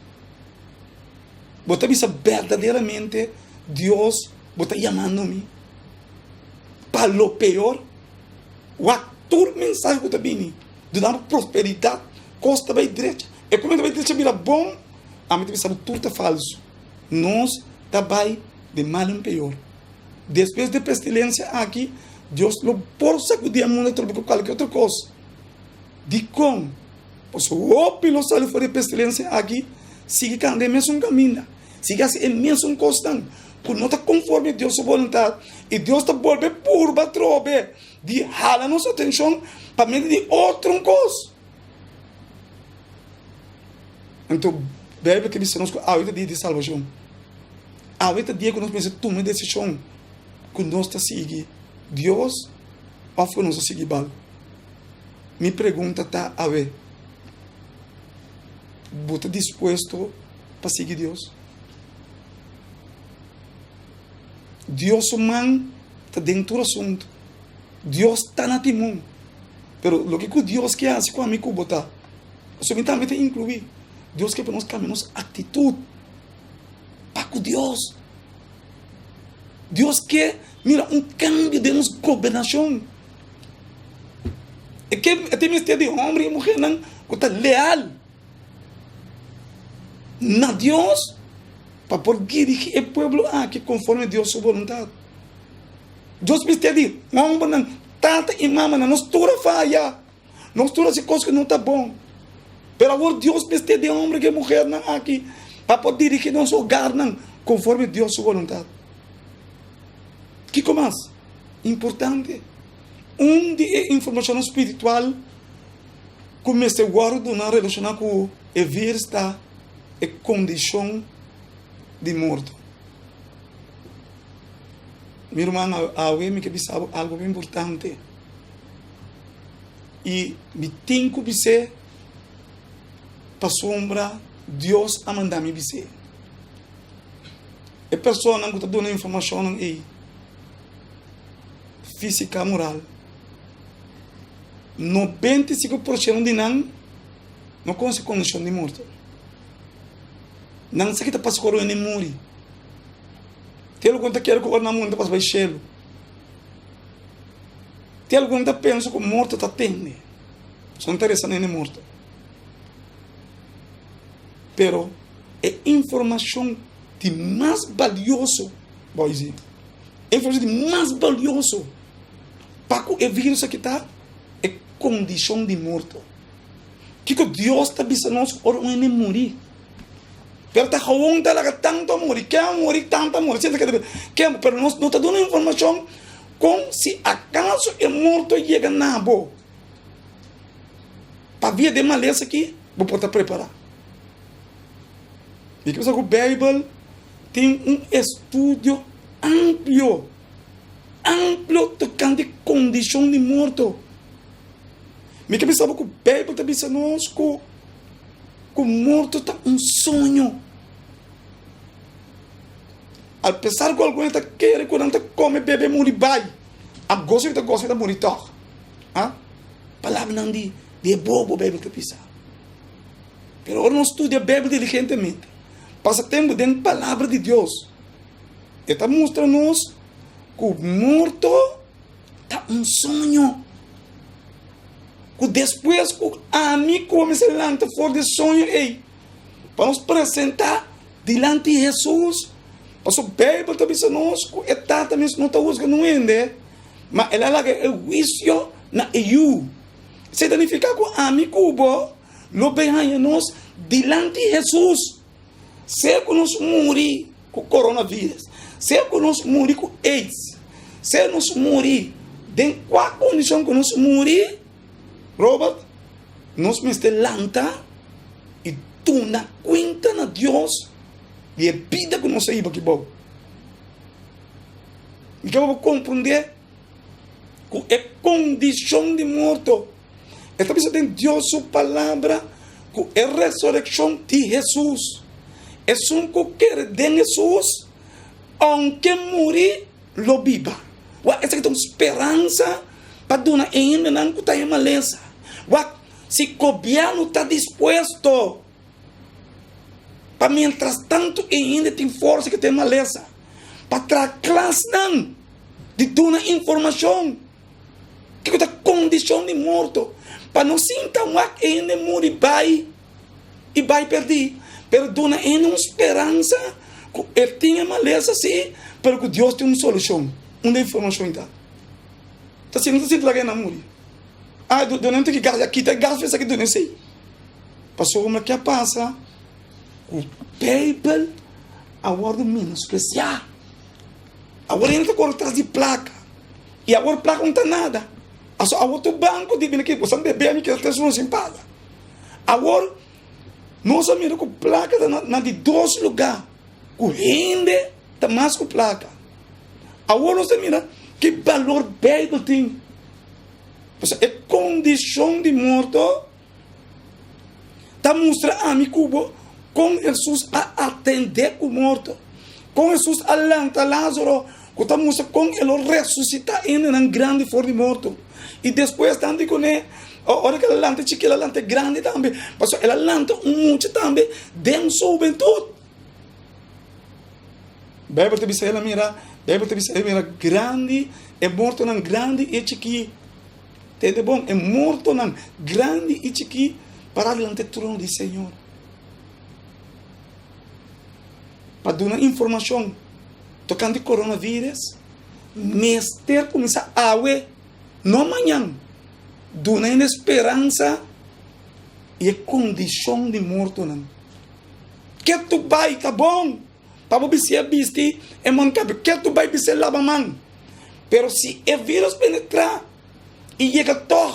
Bo ta bisa berdaderamente, Dios, bo ta yamando mi pa lo peor? Wak tur mensahe ku ta bini, duna bo prosperidat, kos ta bai drecha. E ku ta bai drecha bira bon, ami ta bisa bo tur ta falsu. Nos ta bai di mal en peor. Despues di e pestilensia aki, Dios lo por sakudí e mundu atrobe ku kualke otro kos. Dikon? Pasobra hopi lo sali for di e pestilensia aki, sigui kanda e mesun kaminda, sigui hasi e mesun kosnan ku no ta konforme Dios su boluntat, i Dios ta bolbe purba atrobe di hala nos atenshon pa medio di otro un kos. Anto Beibel ta bisa nos ku awe ta dia di salbashon. Awe ta dia ku nos mester tuma e desishon. ku nos ta sigui Dios òf ku nos ta sigui Baal. Mi pregunta ta awe, bo ta dispuesto pa sigui Dios? Dios su man ta den tur asuntu. Dios ta na timon. Pero loke ku Dios ke hasi ku ami ku bo ta, pasobra mi tambe ta inkluí. Dios ke pa nos kambia nos aktitut pa ku Dios. Dios ke mira un kambio den nos gobernashon. E ke e tin mester di hòmber i muhernan ku ta leal na Dios pa por dirigí e pueblo aki konforme Dios su boluntat. Dios mester di hòmbernan, tata i mamanan, nos tur a faya, nos tur a hasi kos ku no ta bon. Pero awor Dios mester di hòmber ku e muhernan aki pa por dirigí nos hogarnan konforme Dios su boluntat. Kiko mas importante? Un di e informashonnan spiritual ku mester wòrdu duna relashoná ku e vírus ta e kondishon di morto. Mi ruman, awe mi ke bisa bo algu hopi importante i mi tin ku bis'é pasobra Dios a manda mi bis'é. E personanan ku ta duna informashonnan ei, físika moral, 95 por shento di nan no konosi kondishon di morto. Nan sa ki ta pasa ku ora hende muri. Tin algun ta kere ku ora nan muri ta pasa bai shelu. Tin algun ta pensa ku morto ta tende. So nan ta resa na hende morto. Pero e informashon di mas balioso, boisi, e informashon di mas balioso pa ku e virus aki ta e kondishon di morto. Kiko Dios ta bisa nos ora un hende muri? Pero ta gewoon ta laga tantu a muri, ken a muri, tantu a muri, siempre keda bisa ken, pero nos no ta duna informashon kon si akaso e morto yega na bo pabia di e malesa aki bo por ta prepará. Mi ke bisa ku Beibel tin un estudio amplio, amplio tokante kondishon di morto. Mi ke bisa bo ku Beibel ta bisa nos ku ku morto ta un soño. Al pesar ku algun ta kere ku nan ta kome, bebe, muri bai, a goso ta goso ta muri tòg. Ha? Palabranan di di e bobo Beibel ta bisa. Pero ora nos studia Beibel diligentemente, pasa tempu den Palabra di Dios, e ta mustra nos ku morto ta un soño. Ku despues ku ami ku bo mester lanta for di e soño ei, pa nos presentá dilanti Hesus. Pasobra Beibel ta bisa nos ku e Tata mes no ta husga nun hende, ma el a laga e huisio na e Yu. Esei ta nifiká ku ami ku bo lo bin haña nos dilanti Hesus, sea ku nos muri ku coronavirus, sea ku nos muri ku aids, sea nos muri den kua kondishon ku nos muri, Robert, nos mester lanta i tuna kuenta na Dios di e bida ku nos a hiba aki bou. Mi ke pa bo komprondé ku e kondishon di morto E ta bisa den Dios su Palabra ku e resurekshon di Hesus. Esun ku kere den Hesus, ounke muri, lo biba. Wak, esaki ta un speransa pa duna e hendenan ku ta e malesa. Wak, si gobièrnu ta dispuesto pa mientrastantu e hende tin forsa ku ta e malesa, pa traha klasnan di duna informashon. Kiko ta kondishon di morto? Pa no sinta wak e hende muri bai i bai pèrdí, pero duna e hende un speransa ku e tin e malesa sí, pero ku Dios tin un solushon. Unda e informashon ta? Ta si no ta sinti laga e nan muri. Ah, duna un tiki gas, ya kita e gas for esaki duna esei. Pasobra ke a pasa ku Beibel a wòrdu menospresiá. Awor hende ta kore tras di plaka. I awor plaka no ta nada. Aso awor tur banko di bini aki, boso a bebe ami keda tres luna sin paga. Awor nos a mira ku plaka ta na di dos lugá ku hende ta mas ku plaka. Awor nos ta mira ki balor Beibel tin. Pasobra e kondishon di morto ta mustra ami ku bo kon Hesus a atendé ku morto, kon Hesus a lanta Lázaro, ku ta mustra kon e lo resusitá hendenan grandi for di morto. I despues nan di kuné, ora ku el a lanta e chikí, el a lanta e grandi tambe, pasobra el a lanta un mucha tambe den su hubentut. Beibel ta bisa el a mira, Beibel ta bisa el a mira grandi, e mortonan grandi i e chikí. Tende bon, e mortonan grandi i chikí pará dilanti e trono di Señor pa duna informashon tokante coronavirus. Mester kuminsá awe, no mañan. Duna hende speransa i e kondishon di mortonan. Ke tu bai ta bon pa bo bisié bisti e mondkapje, ke tu bai bisié laba man. Pero si e virus penetrá i yega tòg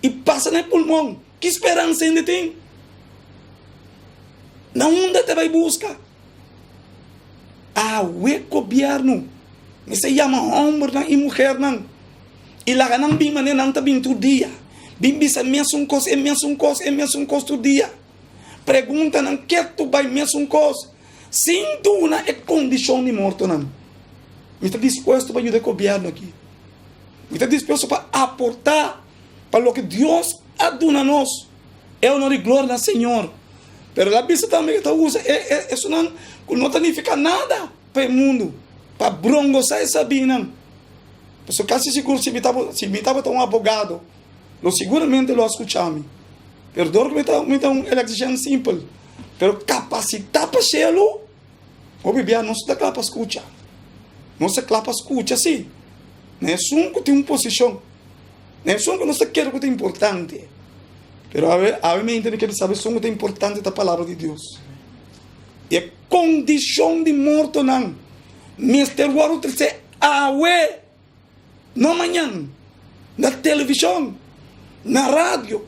i pasa na e pulmon, ki speransa hende tin? Na unda e ta bai buska? Awe gobièrnu mester yama hòmbernan i muhernan i laga nan bin manera nan ta bin tur dia, bin bisa mesun kos, e mesun kos, e mesun kos tur dia. Preguntanan ketu bai mesun kos, sin duna e kondishon di mortonan. Mi ta dispuesto pa yuda e gobièrnu aki. Mi ta dispuesto pa aportá pa loke Dios a duna nos. E honor i gloria na Señor. Pero el a bisa tambe ku e ta usa e esunnan ku no ta nifiká nada pa e mundu, pa brongosá e sabínan. Pasobra kasi sigur si mi tabata un abogado, Lo siguramente lo a skucha mi. Pero dor ku mi ta mi ta un electrician simpel, pero kapasitá pa shelu, hopi bia nos ta kla pa skucha. Nos ta kla pa skucha si, na esun ku tin un posishon, na esun ku nos ta kere ku ta importante. Pero awe awe mente mi ke bisa bo esun ku ta importante ta palabra di Dios. E kondishon di mortonan mester wòrdu tresé awe. No mañan, na televishon, na radio,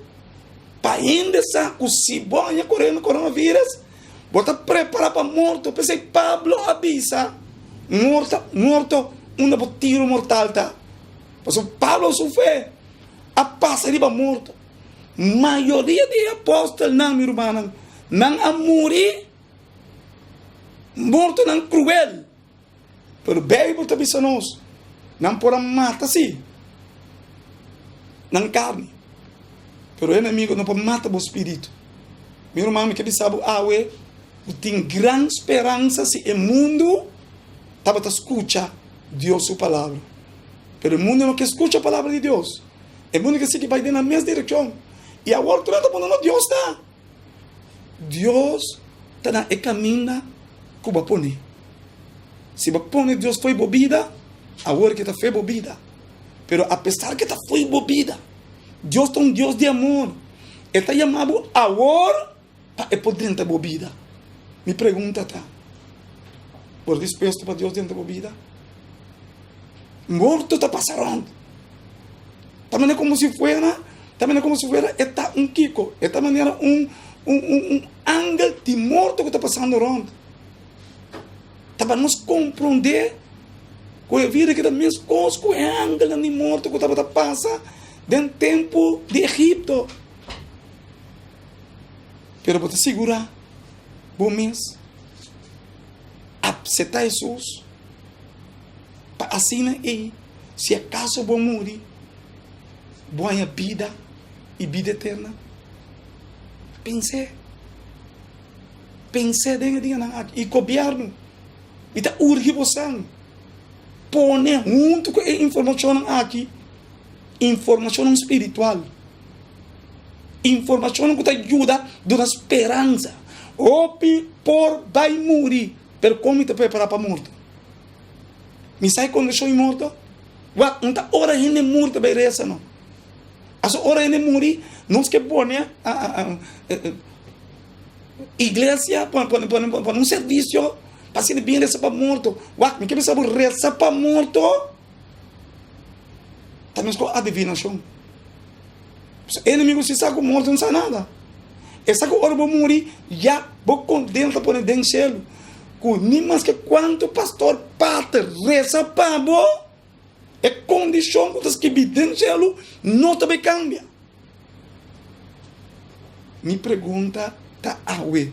pa hende sa ku si bo haña coronavirus, bo ta prepará pa morto. P'esei Pablo a bisa, Morto, morto, unda bo tiro mortal ta? Pasobra Pablo su fe a pasa riba morto. Mayoria di e apòstelnan, mi rumannan, nan a muri mortonan kruel. Pero Beibel ta bisa nos, nan por a mata sí nan karni, pero e enemigo no por mata bo spiritu. Mi ruman, mi ke bisa bo awe ku tin gran speransa si e mundu tabata skucha Dios su palabra. Pero e mundu no ke skucha palabra di Dios. E mundu ke sigui bai den nan mes direkshon. I awor tur nan ta pone no Dios ta. Dios ta na e kaminda ku bo a pone. Si bo pone Dios fo'i bo bida, awor ke ta fo'i bo bida. Pero apesar ke ta fo'i bo bida, Dios ta un Dios di amor. E ta yama bo awor pa e por drenta bo bida. Mi pregunta ta, bo ta dispuesto pa Dios drenta bo bida? Morto ta pasa rònt. Ta manera komo si fuera, ta manera komo si fuera e ta un kiko, e ta manera un un un un angel di morto ku ta pasando rònt. Ta pa nos komprondé ku e vida ki ta meskos ku e angelnan di morto ku tabata pasa den tempu di Egipto. Pero bo ta sigurá bo mes apseptá Hesus pa asina ei Si akaso bo muri, bo haña bida i bida eterna? Pens'é. Pens'é den e dianan aki. I gobièrnu, mi ta urgi bosan, pone huntu ku e informashonnan aki, informashonnan spiritual, informashonnan ku ta yuda duna speransa. Hopi por bai muri, pero kon mi ta prepará pa morto? Mi sa e kondishon i morto? Wak, no ta ora hende muri ta bai resa no. Aso ora hende muri, nos ke pone iglesia, pone, pone, pone, pone un servisio pa asina bin resa pa morto. Wak, mi ke bisa bo resa pa morto ta meskos adivinashon. E enemigo si sa ku morto no sa nada. E sa ku ora bo muri, ya bo kondena ta pone den shelu. Ku ni maske kuantu pastor pater resa pa bo, e kondishon ku ta skibí den shelu no ta bai kambia. Mi pregunta ta awe,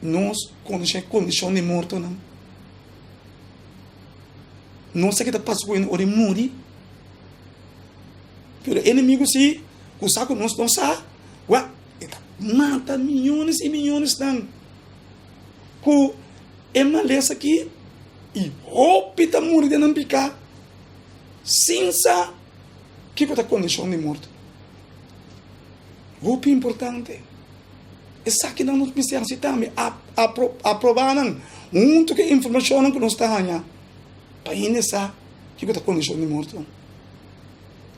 nos konosé e kondishon di mortonan? Nos sa ke ta pasa ku hende ora e muri? Pero e enemigu si ku sa ku nos no sa, wak, E ta mata miyones i miyonesnan ku e malesa aki i hopi ta muri den nan piká sin sa kiko ta kondishon di morto. Hopi importante. Esakinan nos mester hasi tambe, aprobá nan huntu ku e informashonnan ku nos ta haña pa hende sa kiko ta kondishon di morto.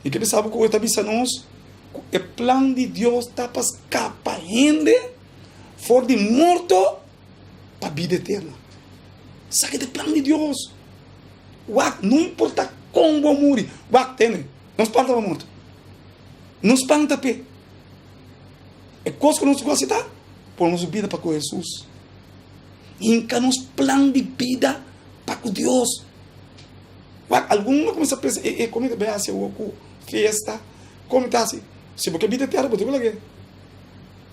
Mi ke bisa bo ku e ta bisa nos Ku e plan di Dios ta pa skapa hende for di morto pa bida eterno. Esaki ta e plan di Dios. Wak, no importa kon bo muri, wak, tene, no spanta pa morto. No spanta p'e. E kos ku nos gosi ta pone nos bida pa ku Hesus. Hinka nos plan di bida pa ku Dios. Wak, algun a kuminsá pensa, e, e, kon mi ta bai hasi awor ku fiesta? Kon mi ta hasi? Si bo ke bida tera, bo tin ku lag'é.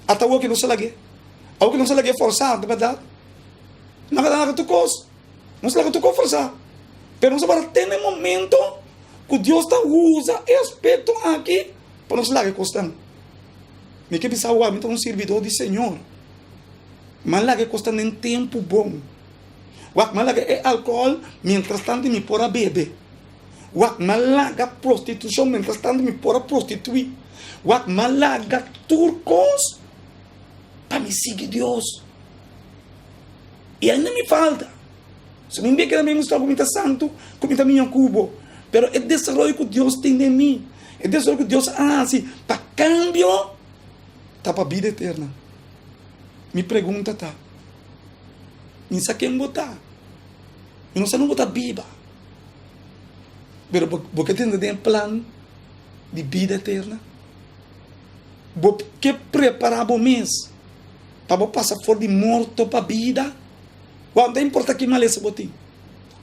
Ata awor ke nos a lag'é. Awor ke nos a lag'é forsá, ta bèrdat? Nan a laga tur kos. Nos a laga tur kos forsá. Pero nos a wara te na e momento ku Dios ta usa e aspekto aki pa nos laga e kosnan. Mi ke bisa awor, mi ta un sirbidó di Señor. Mi a laga e kosnan den tempu bon. Wak, mi a laga e alkohòl mientras tantu mi por a bebe. Wak, m'a laga prostitushon mientras tantu mi por a prostituí. Wak, m'a laga tur kos pa mi sigui Dios. I ainda mi falta. So mi keda mi mustra ku mi ta santu, ku mi ta miña ku bo. Pero e desaroyo ku Dios tin den mi, e desaroyo ku Dios a hasi pa kambio, ta pa bida eterna. Mi pregunta ta, mi sa ken bo ta? Mi no sa no bo ta biba. Pero bo, bo ke tende den e plan di bida eterna? Bo ke prepará bo mes pa bo pasa for di morto pa bida? Wak, no ta importa ki malesa bo tin.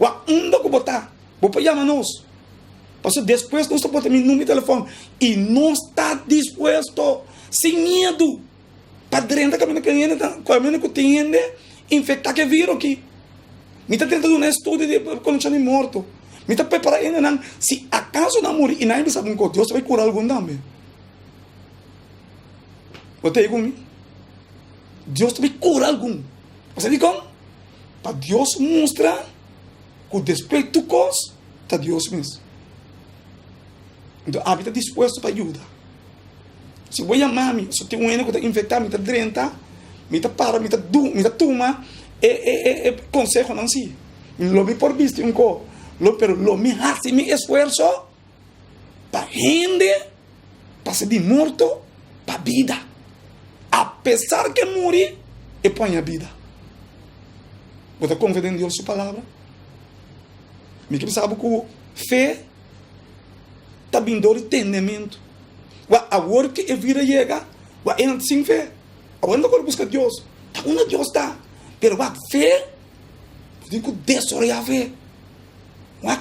Wak, unda ku bo ta, bo por yama nos. Pasobra despues nos ta por ta mi numero di telefòn i nos ta dispuesto, sin miedu, pa drenta kaminda ku hende ta, kaminda ku tin hende infektá ku e viro aki. Mi ta tenta duna estudio di kondishon di morto. Mi ta prepará hendenan si akaso nan muri i nan a bisa algun kos, Dios ta bai kura algun tambe. Bo ta ei ku mi? Dios ta bai kura algun. Bo sa dikon? Pa Dios mustra ku despues tur kos ta Dios mes. Enton abi ta dispuesto pa yuda. Si bo yama mi, si tin un hende ku ta infektá, mi ta drenta, mi ta para, mi ta du, mi ta tuma e e e e konsehonan si. Lo mi por bisti un ko, lo pero lo mi hasi mi esfuerso pa hende pasa di morto pa bida. Apesar ke muri, e por haña bida. Bo ta konfia den Dios su palabra? Mi ke bisa bo ku fe ta bin dor di tendementu. Wak awor ke e vida yega, wak e nan ta sin fe. Awor nan ta kore buska Dios. Ta unda Dios ta? Pero wak fe, bo tin ku desaroyá fe. Wak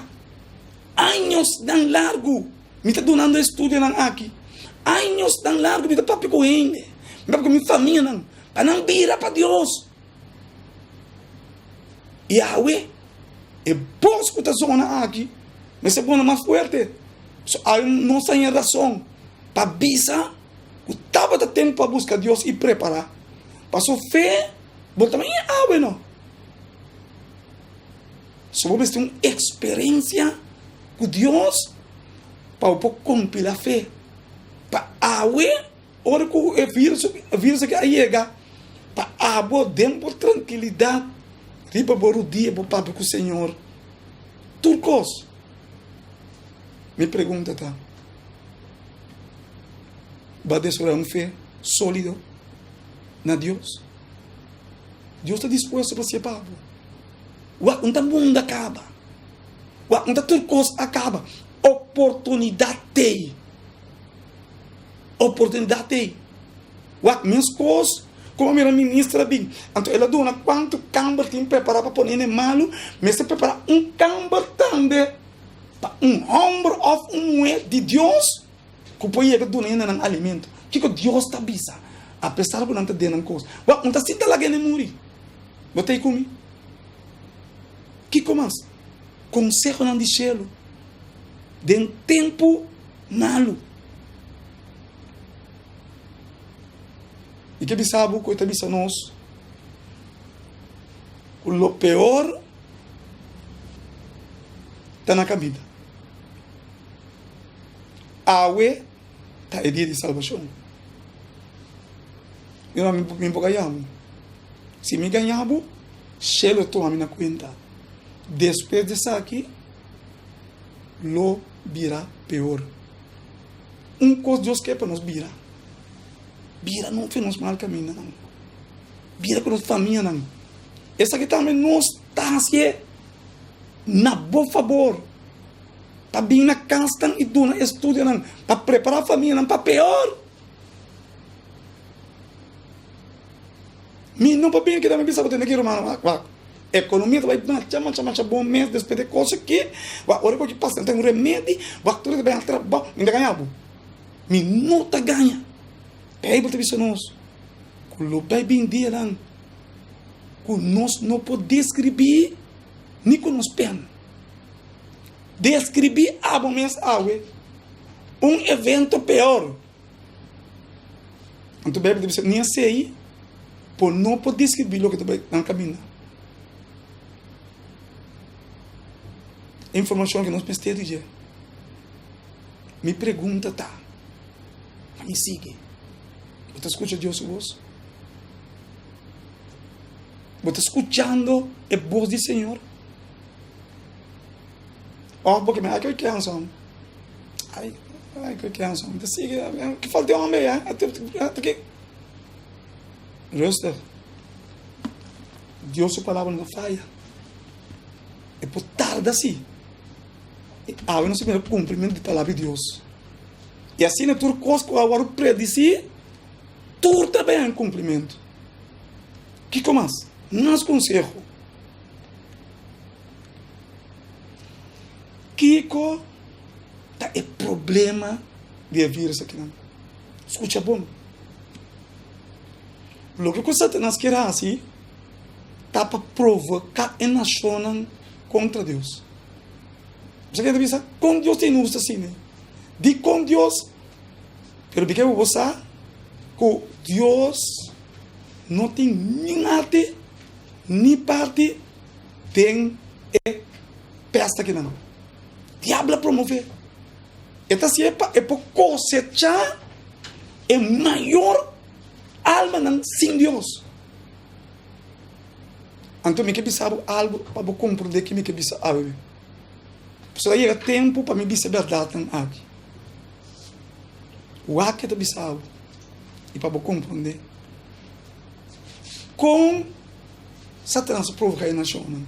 añosnan largu mi ta dunando e estudionan aki. Añosnan largu mi ta papia ku hende, mi ta papia ku mi famianan pa nan bira pa Dios. Yahweh, e bos ku ta zona aki mester pone mas fuerte. So awe nos ta haña rason pa bisa ku tabata tempu pa buska Dios i prepará. Paso fe bo ta haña awe no. So bo mester un eksperensia ku Dios pa bo por kompilá fe. Pa awe. Ora ku e virus e virus aki a yega pa abo den bo trankilidat riba bo rudia bo papia ku Señor tur kos. Mi pregunta ta, bo a desaroya un fe solido na Dios? Dios ta dispuesto pa hacié pa bo. Wak un ta mundo a kaba, wak un ta tur kos a kaba, oportunidat t'ei. Oportunidat ei. Wak meskos Ku a mira minister a bin, anto el a duna kuantu kamber tin prepará pa pone hende malu, mester prepará un kamber tambe pa un hòmber òf un muhé di Dios ku por yega duna hendenan alimento. Kiko Dios ta bisa? Apesar ku nan ta den nan kos. Wak, un ta sinta laga hende muri. Bo ta ei ku mi? Kiko mas? Konsehonan di shelu den tempu malu. Mi ke bisa bo ku e ta bisa nos ku lo peor ta na kaminda. Awe ta e dia di salbashon. Mi mi por gaña bo. Si mi gaña bo, shelu tuma mi na kuenta. Despues di esaki lo bira peor. Un kos Dios ke pa nos bira. Bira no fe nos mal kamindanan. Bira ku nos famianan. Esaki tambe nos ta hasié na bo fabor. Pa bin na kasnan i duna estudionan pa prepará famianan pa peor. Mi no por bin aki tambe bisa bo tende ki rumannan wak wak. Ekonomia ta bai macha macha macha bon mes despues di e kos aki. Wak ora ku aki pasa no tin un remedi wak tur ta bai haña trabou. Mi ta gaña bo. Mi no ta gaña. Beibel ta bisa nos ku lo bai bin dianan ku nos no por deskribí ni ku nos pen. Deskribí abo mes awe un evento peor. Anto Beibel ta bisa ni esei bo no por deskribí loke ta bai nan kaminda. E informashon ke nos mester di dje. Mi pregunta ta, pa mi sigui, bo ta skucha Dios su bos? Bo ta skuchando e bos di Señor? Òf bo ke mi, ai ke kenson, ai, ai ke kenson, mi ta sigui, ki falta e homber ya? Rustig. Dios su palabra no ta faya. E por tarda si. I awe nos ta mira kumplimentu di palabra di Dios. I asina tur kos ku a wòrdu predisí, tur ta bai haña kumplimentu. Kiko mas? Mas konseho. Kiko ta e problema di e virus akinan? Skucha bon. Loke ku Satanas kier hasi ta pa provoká e nashonnan kontra Dios. Bo sa ken ta bisa, Kon Dios ta inhusto asina? Dikon Dios? Pero bik'e bo sa ku Dios no tin ni arte ni parti den e pèst akinan. Diablo a promové. E ta hasié pa e por kosechá e mayor almanan sin Dios. Anto mi ke bisa bo algu pa bo komprondé ke mi ke bisa awe. Pasobra a yega tempu pa mi bisa e bèrdatnan aki. Wak ke ta bisa bo i pa bo komprondé kon Satanas a provoká e nashonnan.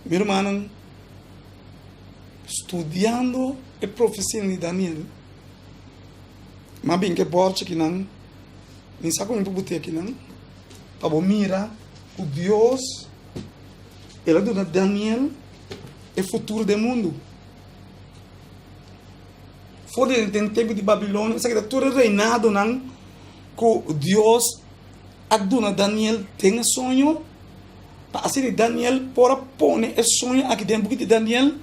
Mi rumannan, studiando e profesianan di Daniel, mi a bin ku e bòrchi akinan. Mi sa ku mi por but'é akinan pa bo mira ku Dios el a duna Daniel e futuro den mundu. For di den tempu di Babilonia, esaki ta tur e reinadonan ku Dios a duna Daniel den e soño, pa asina Daniel por a pone e soño aki den buki di Daniel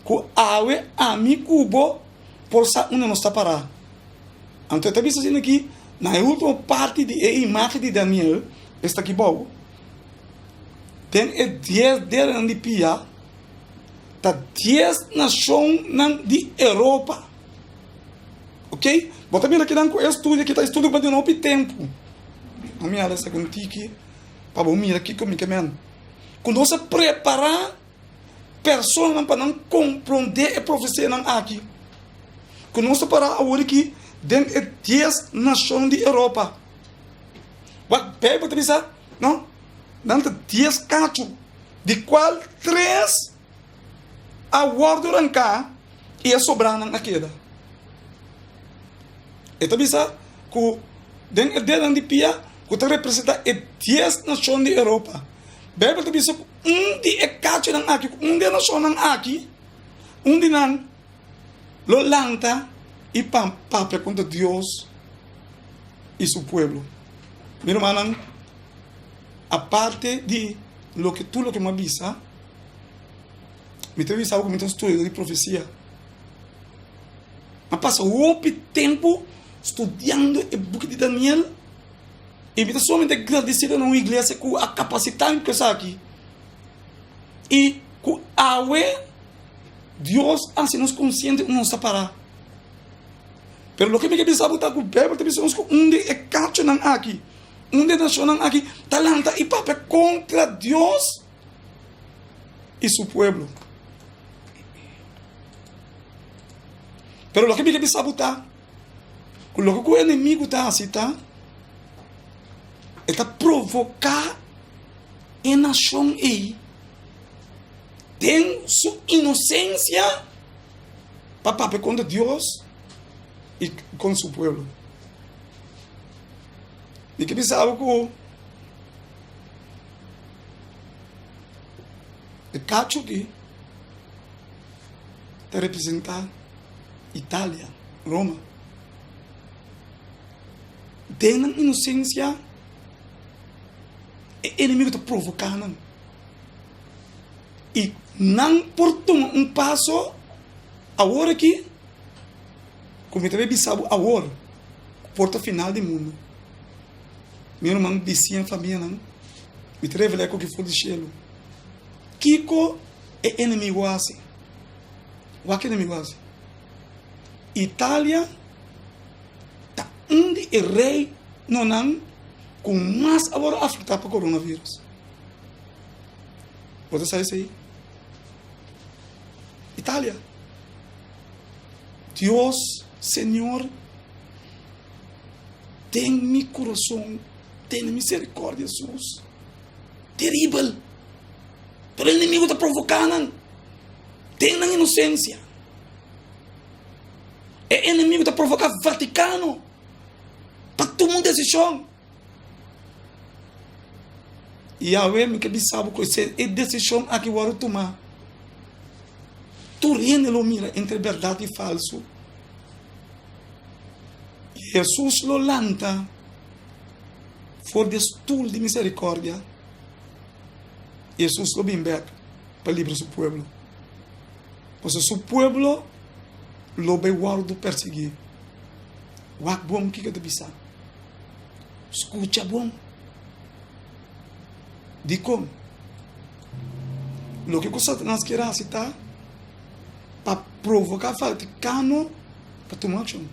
ku awe ami ku bo por sa unda nos ta pará. Anto e ta bisa asina ki na e ultimo parti di e imagen di Daniel, esta aki bou, den e dies dedonan di pia ta dies nashonnan di Europa. Ok? Bo ta mira kinan ku e studio aki ta e studio ku bo duna hopi tempu. A mi hala esaki un tiki pa bo mira kiko mi ke men. Ku nos a prepará personanan pa nan komprondé e profesianan aki ku nos ta pará awor aki den e dies nashon di Europa. Wak Beibel ta bisa, no, nan ta dies kachu, di kual tres a wòrdu ranká i e sobranan a keda. E ta bisa ku. den e dedenan di pia ku ta representá e dies nashon di Europa. Beibel ta bisa ku un di e kachunan aki, ku un di e nashonnan aki, un di nan lo lanta i papia kontra Dios i su pueblo. Mi rumannan, aparte di loke tur loke mi a bisa, mi ta bisa bo ku mi ta un studiador di profesia. Mi a pasa hopi tempu studiando e buki di Daniel i mi ta sumamente gradisido na un iglesia ku a kapasitá mi ku esaki i ku awe Dios a hasi nos konsiente ku nos ta pará. Pero loke mi ke bisa bo ta ku Beibel ta bisa nos ku un di e kachonan aki, un di e nashonnan aki ta lanta i papia kontra Dios i su pueblo. Pero loke mi ke bisa bo ta ku loke ku enemigu ta hasi ta e ta provoká e nashon ei den su inosensia pa papia kontra Dios i kontra su pueblo. Mi ke bisa bo ku e kachu aki ta representá Italia, Roma. Den nan inosensia e enemigo ta provoká nan. I nan por tuma un paso awor aki ku mi ta bay bisa bo awor ku por ta final di mundu. Mi ruman bisiña famianan mi ta revelá ku ki for di shelu. Kiko e enemigo a hasi? Wak e enemigo a hasi? Italia ta un di e reinonan ku mas a wòrdu afektá pa coronavirus. Bo ta sa esei? Italia. Dios, Señor, ten mi kurason, tene miserikordia, Hesus. Teribel. Pero e enemigo ta provoká nan den nan inosensia. E enemigo ta provoká Vatikano pa tuma un desishon. Yahweh, mi ke bisa bo ku si e desishon aki wòrdu tumá, tur hende lo mira entre bèrdat i falsu. Hesus lo lanta for di e stul di miserikòrdia. Hesus lo bin bèk pa libra su pueblo. Pasobra su pueblo lo bai wòrdu persiguí. Wak bon kiko ta bisa. Skucha bon. Dikon? Loke ku Satanas kier hasi ta pa provoká Vatikano pa tuma akshon.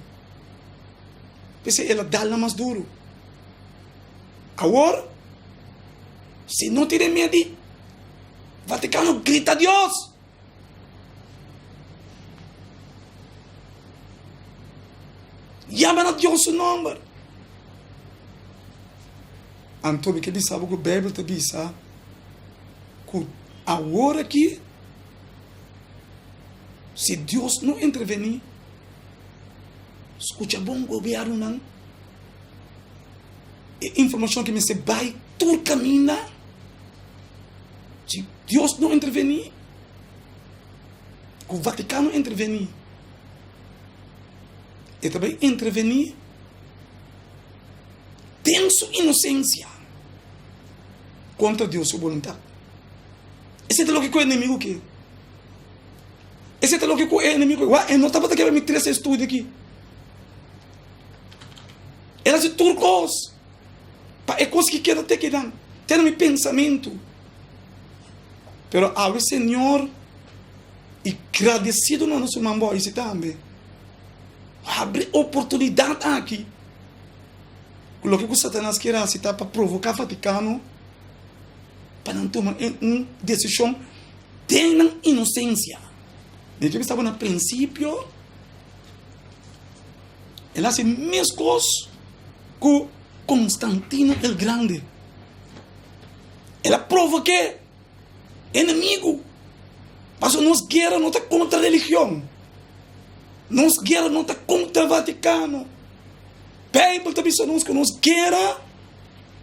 P'esei el a dal nan mas duru. Awor, si no tin remedi, Vatikano grita Dios! Yama na Dios su nomber. Anto mi ke bisa bo ku Beibel ta bisa ku awor aki si Dios no intervení, skucha bon gobiernonan, e informashon ki mester bai tur kaminda. Si Dios no intervení, ku Vatikano intervení, e ta bai intervení den su inosensia kontra Dios su boluntat. Esei ta loke ku e enemigu ke. Esei ta loke ku e enemigu ke. Wak, e no tabata kere mi trese e studio aki. El hasi tur kos. Pa e kos ki keda te kinan, te na mi pensamentu. Pero awe Señor, i gradesido na nos ruman Boise tambe, habri oportunidat aki ku loke ku Satanas kier hasi ta pa provoká Vatikano pa nan tuma un desishon den nan inosensia. Mi ke bisa bo na prinsipio. El hasi meskos ku Konstantino el Grande. El a provok'é enemigu. Pasobra nos guera no ta kontra religion. Nos guera no ta kontra Vatikano. Beibel ta bisa nos ku nos guera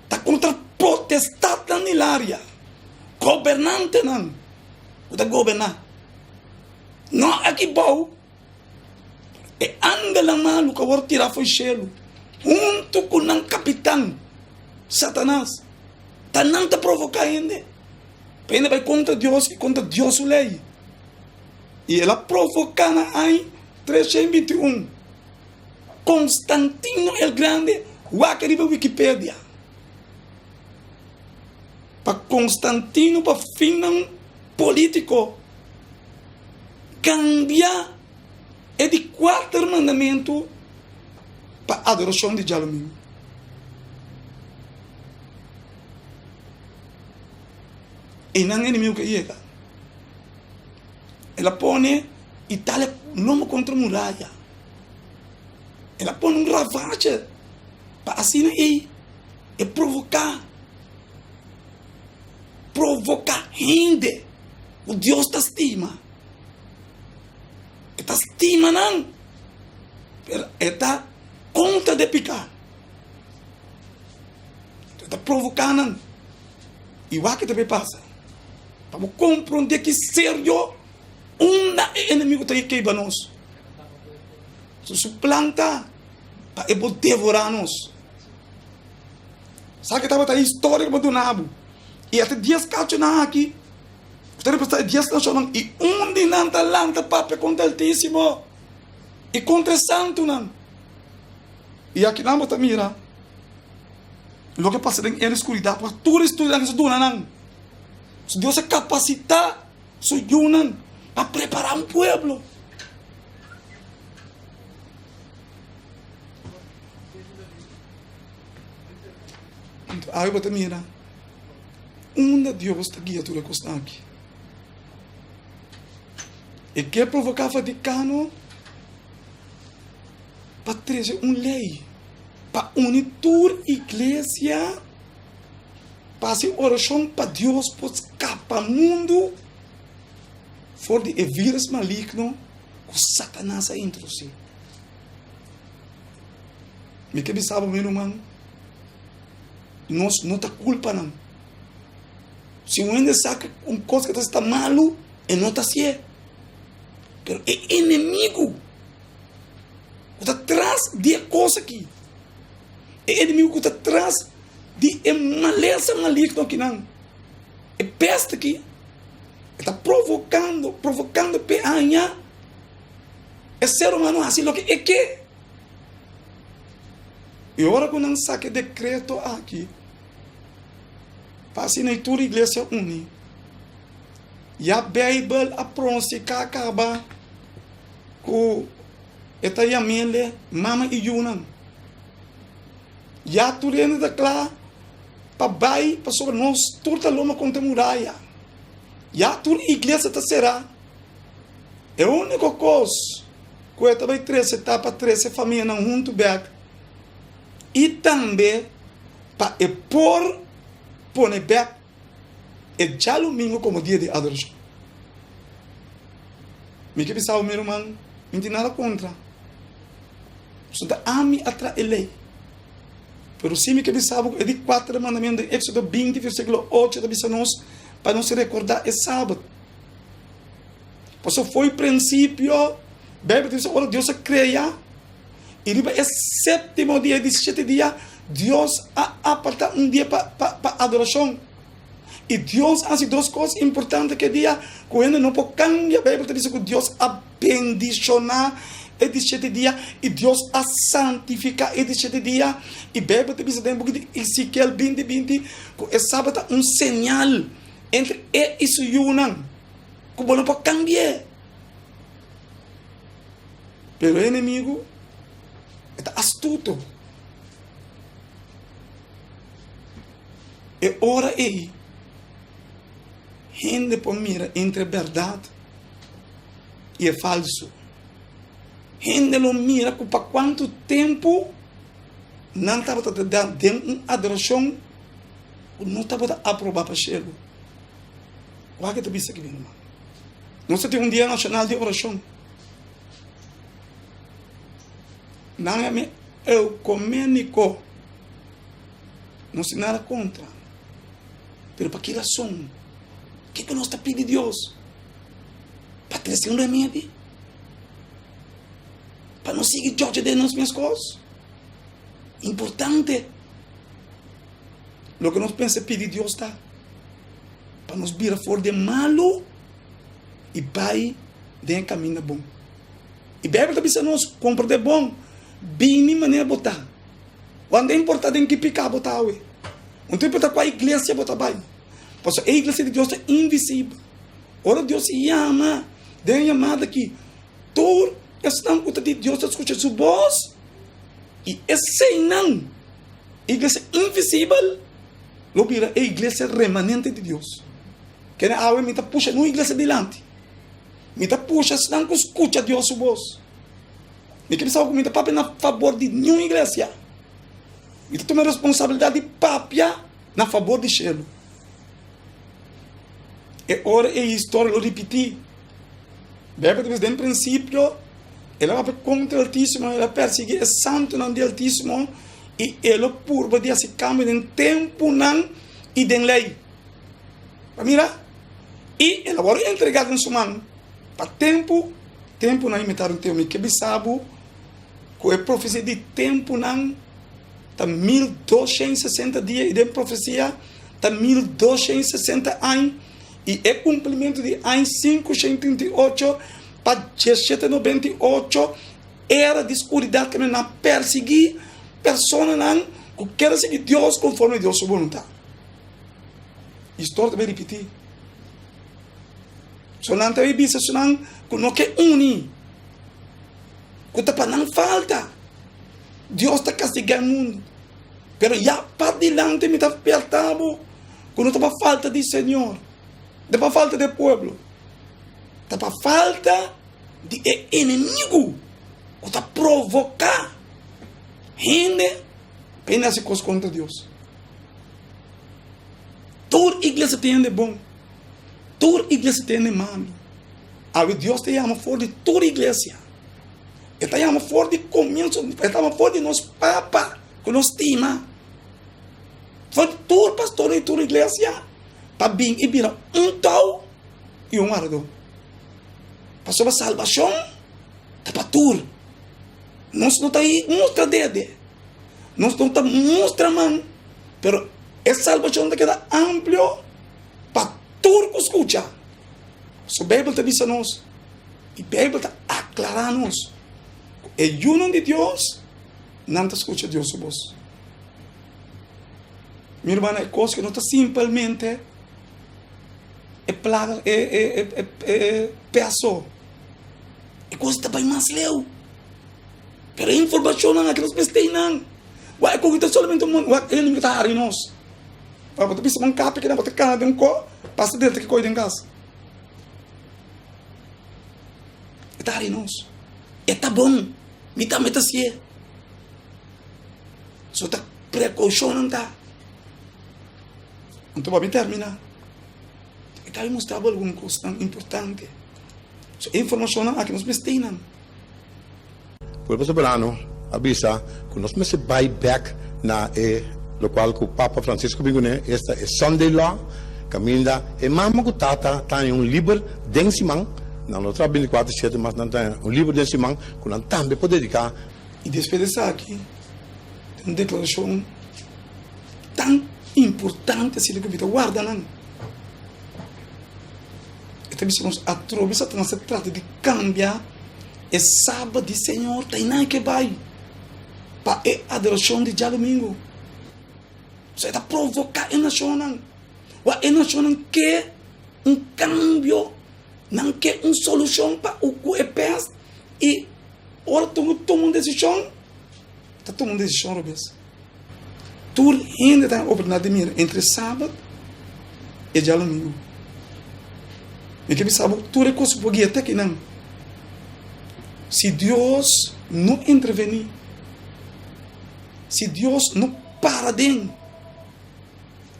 ta kontra potestatnan di laria, gobernantenan ku ta goberná. No aki bou, e angelnan malu ku a wòrdu tirá for di shelu huntu ku nan kapitan, Satanas, ta nan ta provoká hende pa hende bai kontra Dios i kontra Dios su lei. I el a provoká na aña 321. Constantino el Grande wak riba Wikipedia. Pa Constantino pa finnan politico cambia e di cuater mandamento pa adoracion di djalumingo. Einan enemigo ke yega. El a pone Italia lomo contra muraya. El a pone un ravager pa asina ei e provoká, provoká hende ku Dios ta stima. E ta stima nan, pero e ta kontra di piká. E ta provoká nan. I wak ke ta bai pasa. Pa bo komprondé ki serio unda e enemigo ta keiba nos. Su plan ta pa e por devorá nos. Sa ke tabata e historia ku bo duna bo. I ata dies kachonan aki ku ta representá e dies nashonnan i un di nan ta lanta papia kontra Altísimo i kontra e santunan. I akinan bo ta mira loke pasa den e skuridat pasobra tur e studinan ke su duna nan, Dios a kapasitá Su yunan pa prepará un pueblo. Anto awe bo ta mira unda Dios ta guia tur e kosnan aki. E ke provoká Vatikano pa trese un lei pa uni tur iglesia. Pa hasi orashon pa Dios por skapa mundu for di e virus maligno ku Satanas a introdusí. Mi ke bisa bo, mi ruman, nos no ta kulpa nan. Si un hende sa ku un kos ke ta hasi ta malu, e no ta hasié. Pero e enemigu ku ta tras di e kos aki, e enemigu ku ta tras di e malesa maligno akinan, e peste aki, e ta provokando, provokando p'e haña e ser humano hasi loke e ke. I ora ku nan saka e dekreto aki, pa asina i tur iglesia uni, ya Beibel a pronostika kaba ku e ta yam'el mama i yunan. Ya tur hende ta kla pa bai pasobra nos tur ta loma kontra muraya. Ya tur iglesia ta será. E úniko kos ku e ta bai trese ta pa trese famianan huntu bèk i tambe pa e por pone bèk e djalumingu komo dia di adorashon. Mi ke bisa bo, mi ruman, mi no tin nada kontra. Pasobra ta ami a traha e lei. Pero si mi ke bisa bo ku e di kuater mandamentu den Éksodo 20 versíkulo 8 ta bisa nos pa nos rekordá e sabat. Pasobra for prinsipio, Beibel ta bisa ora Dios a krea i riba e séptimo dia, e di shete dia, Dios a apartá un dia pa pa adorashon. I Dios a hasi dos kos importante ke dia ku hende no por kambia. Beibel ta bisa ku Dios a bendishoná e di shete dia i Dios a santifiká e di shete dia. I Beibel ta bisa den buki di Ezekiel 20, 20 ku e sabat ta un señal entre e i su yunan ku bo no por kambi'é. Pero e enemigu e ta astuto. E ora ei, hende por mira entre e bèrdat i e falsu. Hende lo mira ku pa kuantu tempu nan tabata ta da den un adorashon ku no tabata aprobá pa shelu. Wak e ta bisa aki, mi ruman. Nos ta tin un dia nashonal di orashon. Nan a. Eukuméniko. Nos tin nada kontra. Pero pa ki rason? Kiko nos ta pidi Dios? Pa trese un remedi? Pa nos sigui djòdja den nos mes kos? Importante! Loke nos pensa pidi Dios ta pa nos bira for di e malu i bai den e kaminda bon. I Beibel ta bisa nos, Komprendé bon, bini manera bo ta. Wak no ta importá den ki piká bo ta awe. No ta importá kua iglesia bo ta bai. Pasobra e iglesia di Dios ta invisibel. Ora Dios yama den e yamada aki, tur esnan ku ta di Dios ta skucha su bos, i eseinan, iglesia invisibel, lo bira e iglesia remanente di Dios. Kende awe mi ta pusha un iglesia dilanti. Mi ta pusha esnan ku skucha Dios su bos. Mi ke bisa ku mi ta papia na fabor di niun iglesia. Mi ta tuma e responsabilidat di papia na fabor di shelu. E ora e historia lo ripití. Beibel ta bisa den prinsipio el a papia kontra Altísimo, el a persiguí e santunan di Altísimo i el a purba di hasi kambio den tempunan i den lei. Pa mira, i el a wòrdu entregá den su man pa tempu, tempunan i mitar di un tempu. Mi ke bisa bo ku e profesia di tempunan ta 1260 dia i den profesia ta 1260 aña i e kumplimentu di aña 538 pa 1798 era di skuridat ku nan a persiguí personanan ku kier a sigui Dios konforme Dios su boluntat. Historia ta bai ripití. So nan ta bai bisa esnan ku no ke uni, ku ta pa nan falta. Dios ta kastigá e mundu. Pero ya padilanti mi ta spierta bo ku no ta pa falta di Señor, no ta pa falta di e pueblo, ta pa falta di e enemigu ku ta provoká hende pa hende hasi kos kontra Dios. Tur iglesia tin hende bon, tur iglesia tin hende malu. Awe Dios ta yama for di tur iglesia. E ta yama for di komienso, e ta yama for di nos papa ku nos stima. For di tur pastor di tur iglesia pa bin i bira un tou i un wardadó. Pasobra salbashon ta pa tur. Nos no ta mustra dede, nos no ta mustra man, pero e salbashon ta keda amplio pa tur ku skucha. So Beibel ta bisa nos, i Beibel ta aklará nos, ku e yunan di Dios, nan ta skucha Dios su bos. Mi hermana, e kos ku no ta simpelmente e plaga, e, e, e, e, e peso. E kos ta bai mas leu. Pero e informashonnan aki nos mester einan. Wak e kos ta solamente un wak e enemigo ta hari nos. Bo ta bisa un kapi kinan bo ta kana den un ko, pasa dentro ki koi den kas. E ta hari nos. E ta bon. Mi tambe ta hasié. So ta prekoushonnan ta. Anto pa mi terminá, e ta mustra bo algun kosnan importante. So e informashonnan aki nos mester einan. Pueblo Soberano a bisa cu nos mester bay bek na e locual cu Papa Francisco bin cune, esta e Sunday Law, caminda e mama cu tata ta haña un liber den siman, nan no traha binticuater siete mas nan ta haña un liber den siman cu nan tambe por dedica. I despues di esaki tin un deklarashon tan importante asina ku mi ta warda nan. E ta bisa nos atrobe Satanas ta trata di kambia e Sabat di Señor ta einan ke bai pa e adorashon di djadumingu. So e ta provoká e nashonnan. Wak e nashonnan ke un kambio, nan ke un solushon pa ku e pèst i ora tur tuma un desishon, ta tuma un desishon robes. Tur hende ta oportunidat di mira entre sabat i djadumingu. Mi ke bisa bo tur e kos ku por guia te akinan. Si Dios no intervení, si Dios no para den,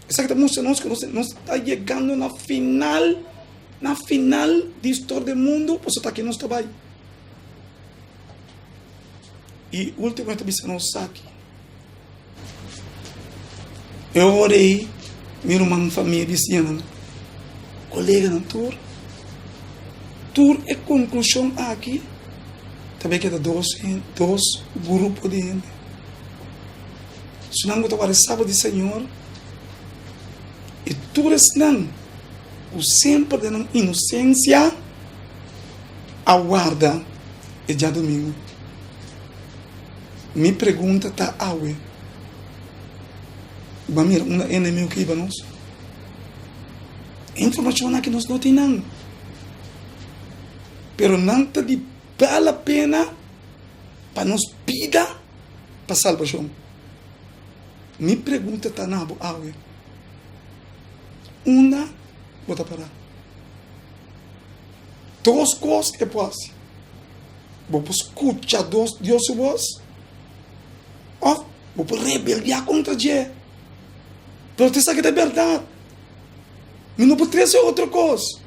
esaki ta mustra nos ku nos ta yegando na final, na final di historia di mundu, pasobra ta aki nos ta bai. I último e ta bisa nos aki. E ora ei mi ruman, famia, bisiñanan, koleganan tur, tur e konklushon aki ta bai keda dos dos grupo di hende. Esnan ku ta warda e sabat di Señor i tur esnan ku semper den nan inosensia a warda e djadumingu. Mi pregunta ta awe, Bo a mira unda e enemigu ke hiba nos? E informashon aki nos no tin nan, pero nan ta di bala pena pa nos bida pa salbashon. Mi pregunta ta na bo awe, Unda bo ta pará? Dos kos e por hasi. Bo por skucha Dios su bos òf bo por rebeldiá kontra dje. Pero ta esaki ta bèrdat. Mi no por trese otro kos.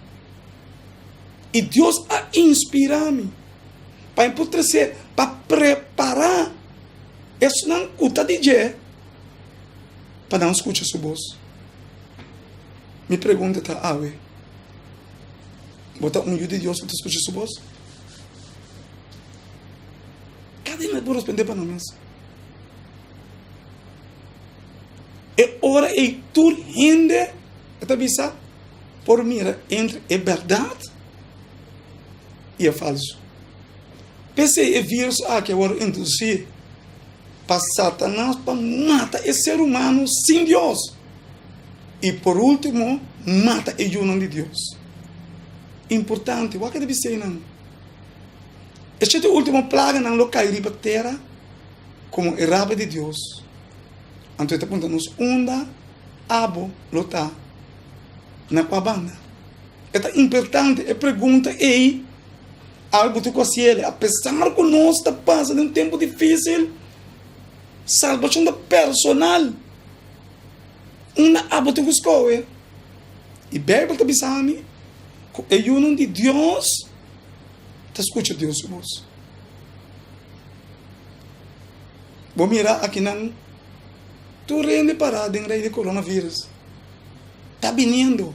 I Dios a inspirá mi pa mi por trese, pa prepará esnan ku ta di dje pa nan skucha su bos. Mi pregunta ta awe, Bo ta un yu di Dios ku ta skucha su bos? Kada hende por respondé pa nan mes. E ora ei tur hende ta bisa por mira entre e bèrdat i e falsu. P'esei e virus aki a wòrdu introdusí pa Satanas pa mata e ser humano sin Dios i por último mata e yunan di Dios. Importante, wak e ta bis'ei nan. E shete último plaganan lo kai riba tera komo e rabia di Dios. Anto e ta puntra nos, Unda abo lo ta? Na kua banda? E ta importante e pregunta ei algu tur ku a siele. Apesar ku nos ta pasa den un tempu difísil, salbashon ta personal. Unda abo tin ku skohe? I Beibel ta bisa mi ku e yunan di Dios ta skucha Dios su bos. Bo mira akinan tur hende pará den rei di coronavirus ta biniendo.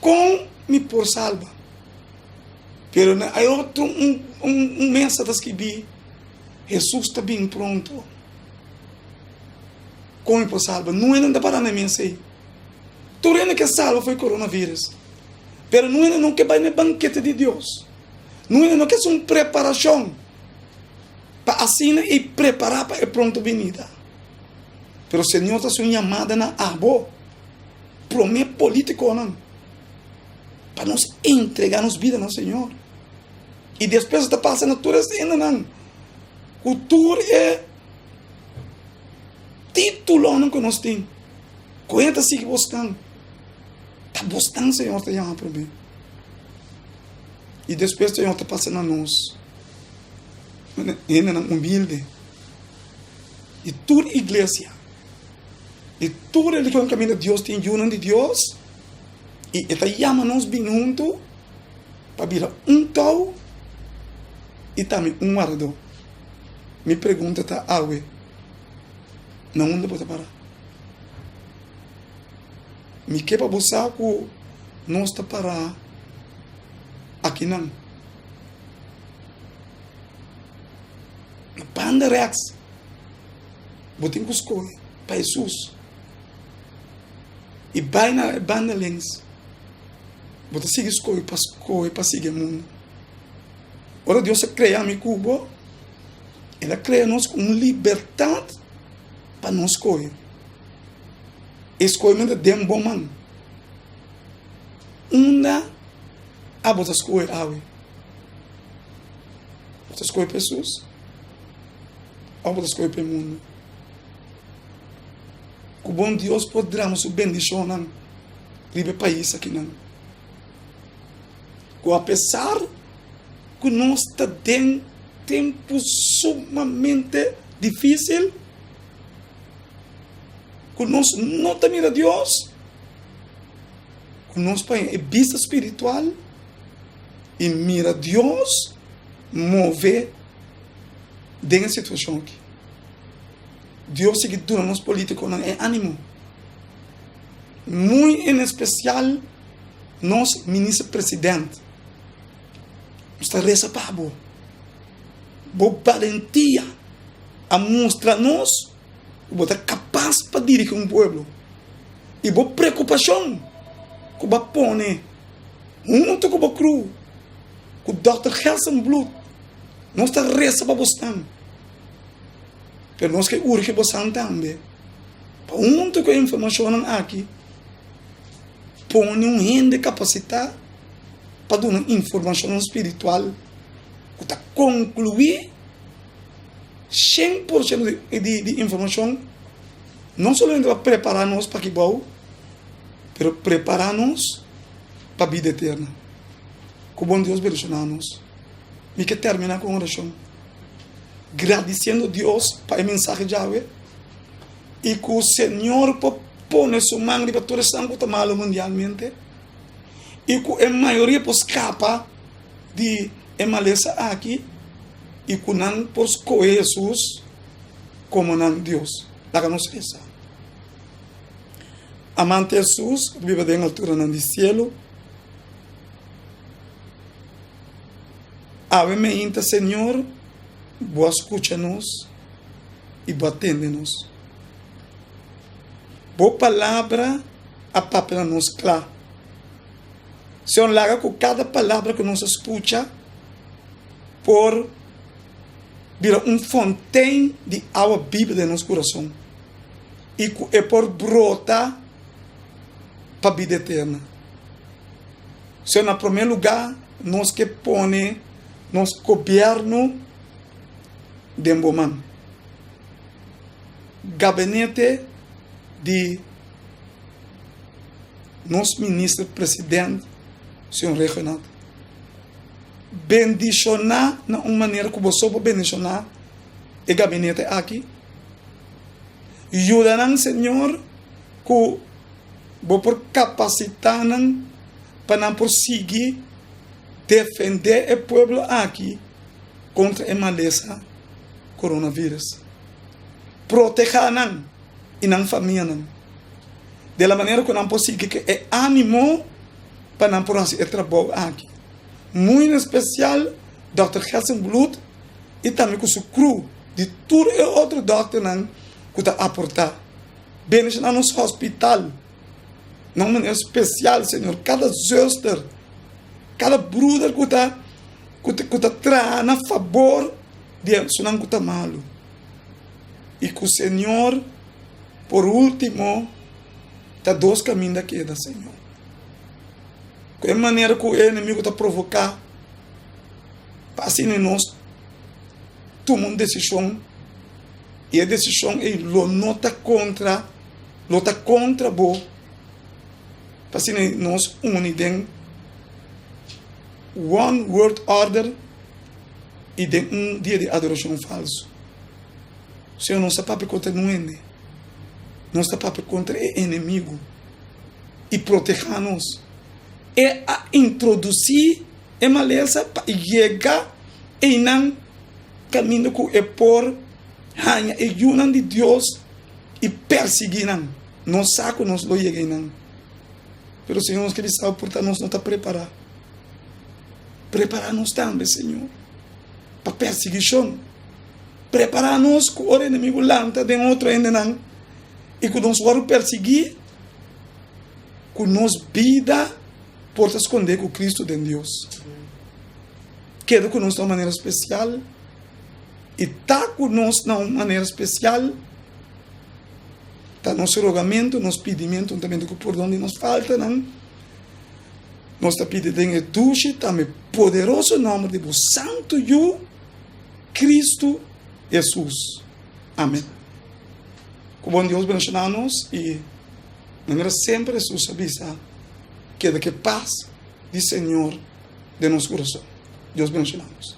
Kon mi por salba? Pero na e otro un un mesa ta skibí, Hesus ta bin pronto. Kon mi por salba? Nun hende no ta pará na e mesa ei. Tur hende ke salba for e coronavirus. Pero nun hende no ke bai na e bankete di Dios. Nun hende no ke hasi un preparashon pa asina ei prepará pa e pronto binida. Pero Señor ta hasi un yamada na abo, promé polítikonan, pa nos entregá nos bida na Señor. I despues ta pasa na tur es hendenan ku tur e títulonan ku nos tin. Ku hende ta sigui bosnan. Ta bosnan Señor ta yama promé. I despues Señor ta pasa na nos, hendenan humilde di tur iglesia, di tur religion kaminda Dios tin yunan di Dios, i e ta yama nos bini huntu pa bira un tou i tambe un wardadó. Mi pregunta ta awe, na unda bo ta para? Mi ke pa bo sa ku nos ta pará akinan. Na banda rèks, bo tin ku skohe pa Hesus i bai na e banda links, bo ta sigui skohe pa skohe pa sigui e mundu. Ora Dios a krea mi ku bo, El a krea nos ku un libertat pa nos skohe. E skohementu ta den bo man. Unda abo ta skohe awe? Bo ta skohe pa Hesus òf bo ta skohe pa e mundu? Ku bon Dios por drama su bendishonnan riba e pais akinan. Ku apesar ku nos ta den tempu sumamente difísil, ku nos no ta mira Dios, ku nos pa e bista spiritual i mira Dios move. Den e situashon aki, Dios sigui duna nos politikonan e animo, muy en espesial nos Minister President. Nos ta resa pa bo. Bo balentia a mustra nos ku bo ta kapas pa dirigi un pueblo i bo preokupashon ku bo a pone huntu ku bo crew ku Dòkter Gerstenbluth. Nos ta resa pa bosnan, pero nos ke urgi bosan tambe pa huntu ku e informashonnan aki pone un hende kapasitá pa duna informashonnan spiritual ku ta konkluí 100% di informashon, no solamente pa prepará nos pa kibou, pero prepará nos pa bida eterna. Ku bon Dios bendishoná nos. Mi ke terminá ku un orashon, gradisiendo Dios pa e mensahe djawe i ku Señor por pone su man riba tur esnan ku ta malu mundialmente i ku e mayoria por skapa di e malesa aki i ku nan por skohe Hesus komo nan Dios. Laga nos resa. Amante Hesus ku ta biba den alturanan di sielu, awe meinta Señor bo a skucha nos i bo a tende nos. Bo palabra a papia na nos kla. Señor, laga ku kada palabra ku nos a skucha por bira un fontein di awa biba den nos kurason i ku e por brota pa bida eterna. Señor, na promé lugá nos ke pone nos gobièrnu den bo man. Gabinete di nos minister president señor Rhuggenaath bendiciona na un manera cu bo so por bendiciona e gabinete aki. Yuda nan señor cu bo por capacita nan pa nan por sigui defende e pueblo aki contra e malesa coronavirus. Proteha nan i nan famianan, di la manera ku nan por sigui ku e ánimo pa nan por hasi e trabou aki. Muy en espesial dòkter Gerstenbluth i tambe ku su crew di tur e otro dòkternan ku ta aportá. Bendishoná nos hospital na un manera spesial, Señor, kada zuster, kada bruder ku ta ku ta traha na fabor di esunnan ku ta malu. I ku Señor por ultimo ta dos kaminda keda, Señor. Ku e manera ku e enemigo ta provoká pa asina nos tuma un desishon i e desishon ei lo no ta kontra, lo ta kontra bo pa asina nos uni den one world order i den un dia di adorashon falsu. Señor, nos ta papia kontra nun hende. Nos ta papia kontra e enemigu i protehá nos. E a introdusí e malesa pa e yega einan kaminda ku e por haña e yunan di Dios i persiguí nan. Nos sa ku nos lo yega einan. Pero Señor, nos ke bisa bo por ta nos no ta prepará. Prepará nos tambe, Señor, pa persiguishon. Prepará nos ku ora enemigu lanta den otro hendenan i ku nos wòrdu persiguí, ku nos bida por ta skondé ku Kristu den Dios. Keda ku nos na un manera spesial i ta ku nos na un manera spesial ta nos rogamentu, nos pidimentu huntamente ku pordon di nos faltanan. Nos ta pidi den e dushi tambe poderoso nòmber di bo Santu Yu, Kristu Hesus. Amen. Ku bon Dios bendishoná nos i manera semper Hesus a bisa, keda ku e pas di Señor den nos kurason. Dios bendishoná nos.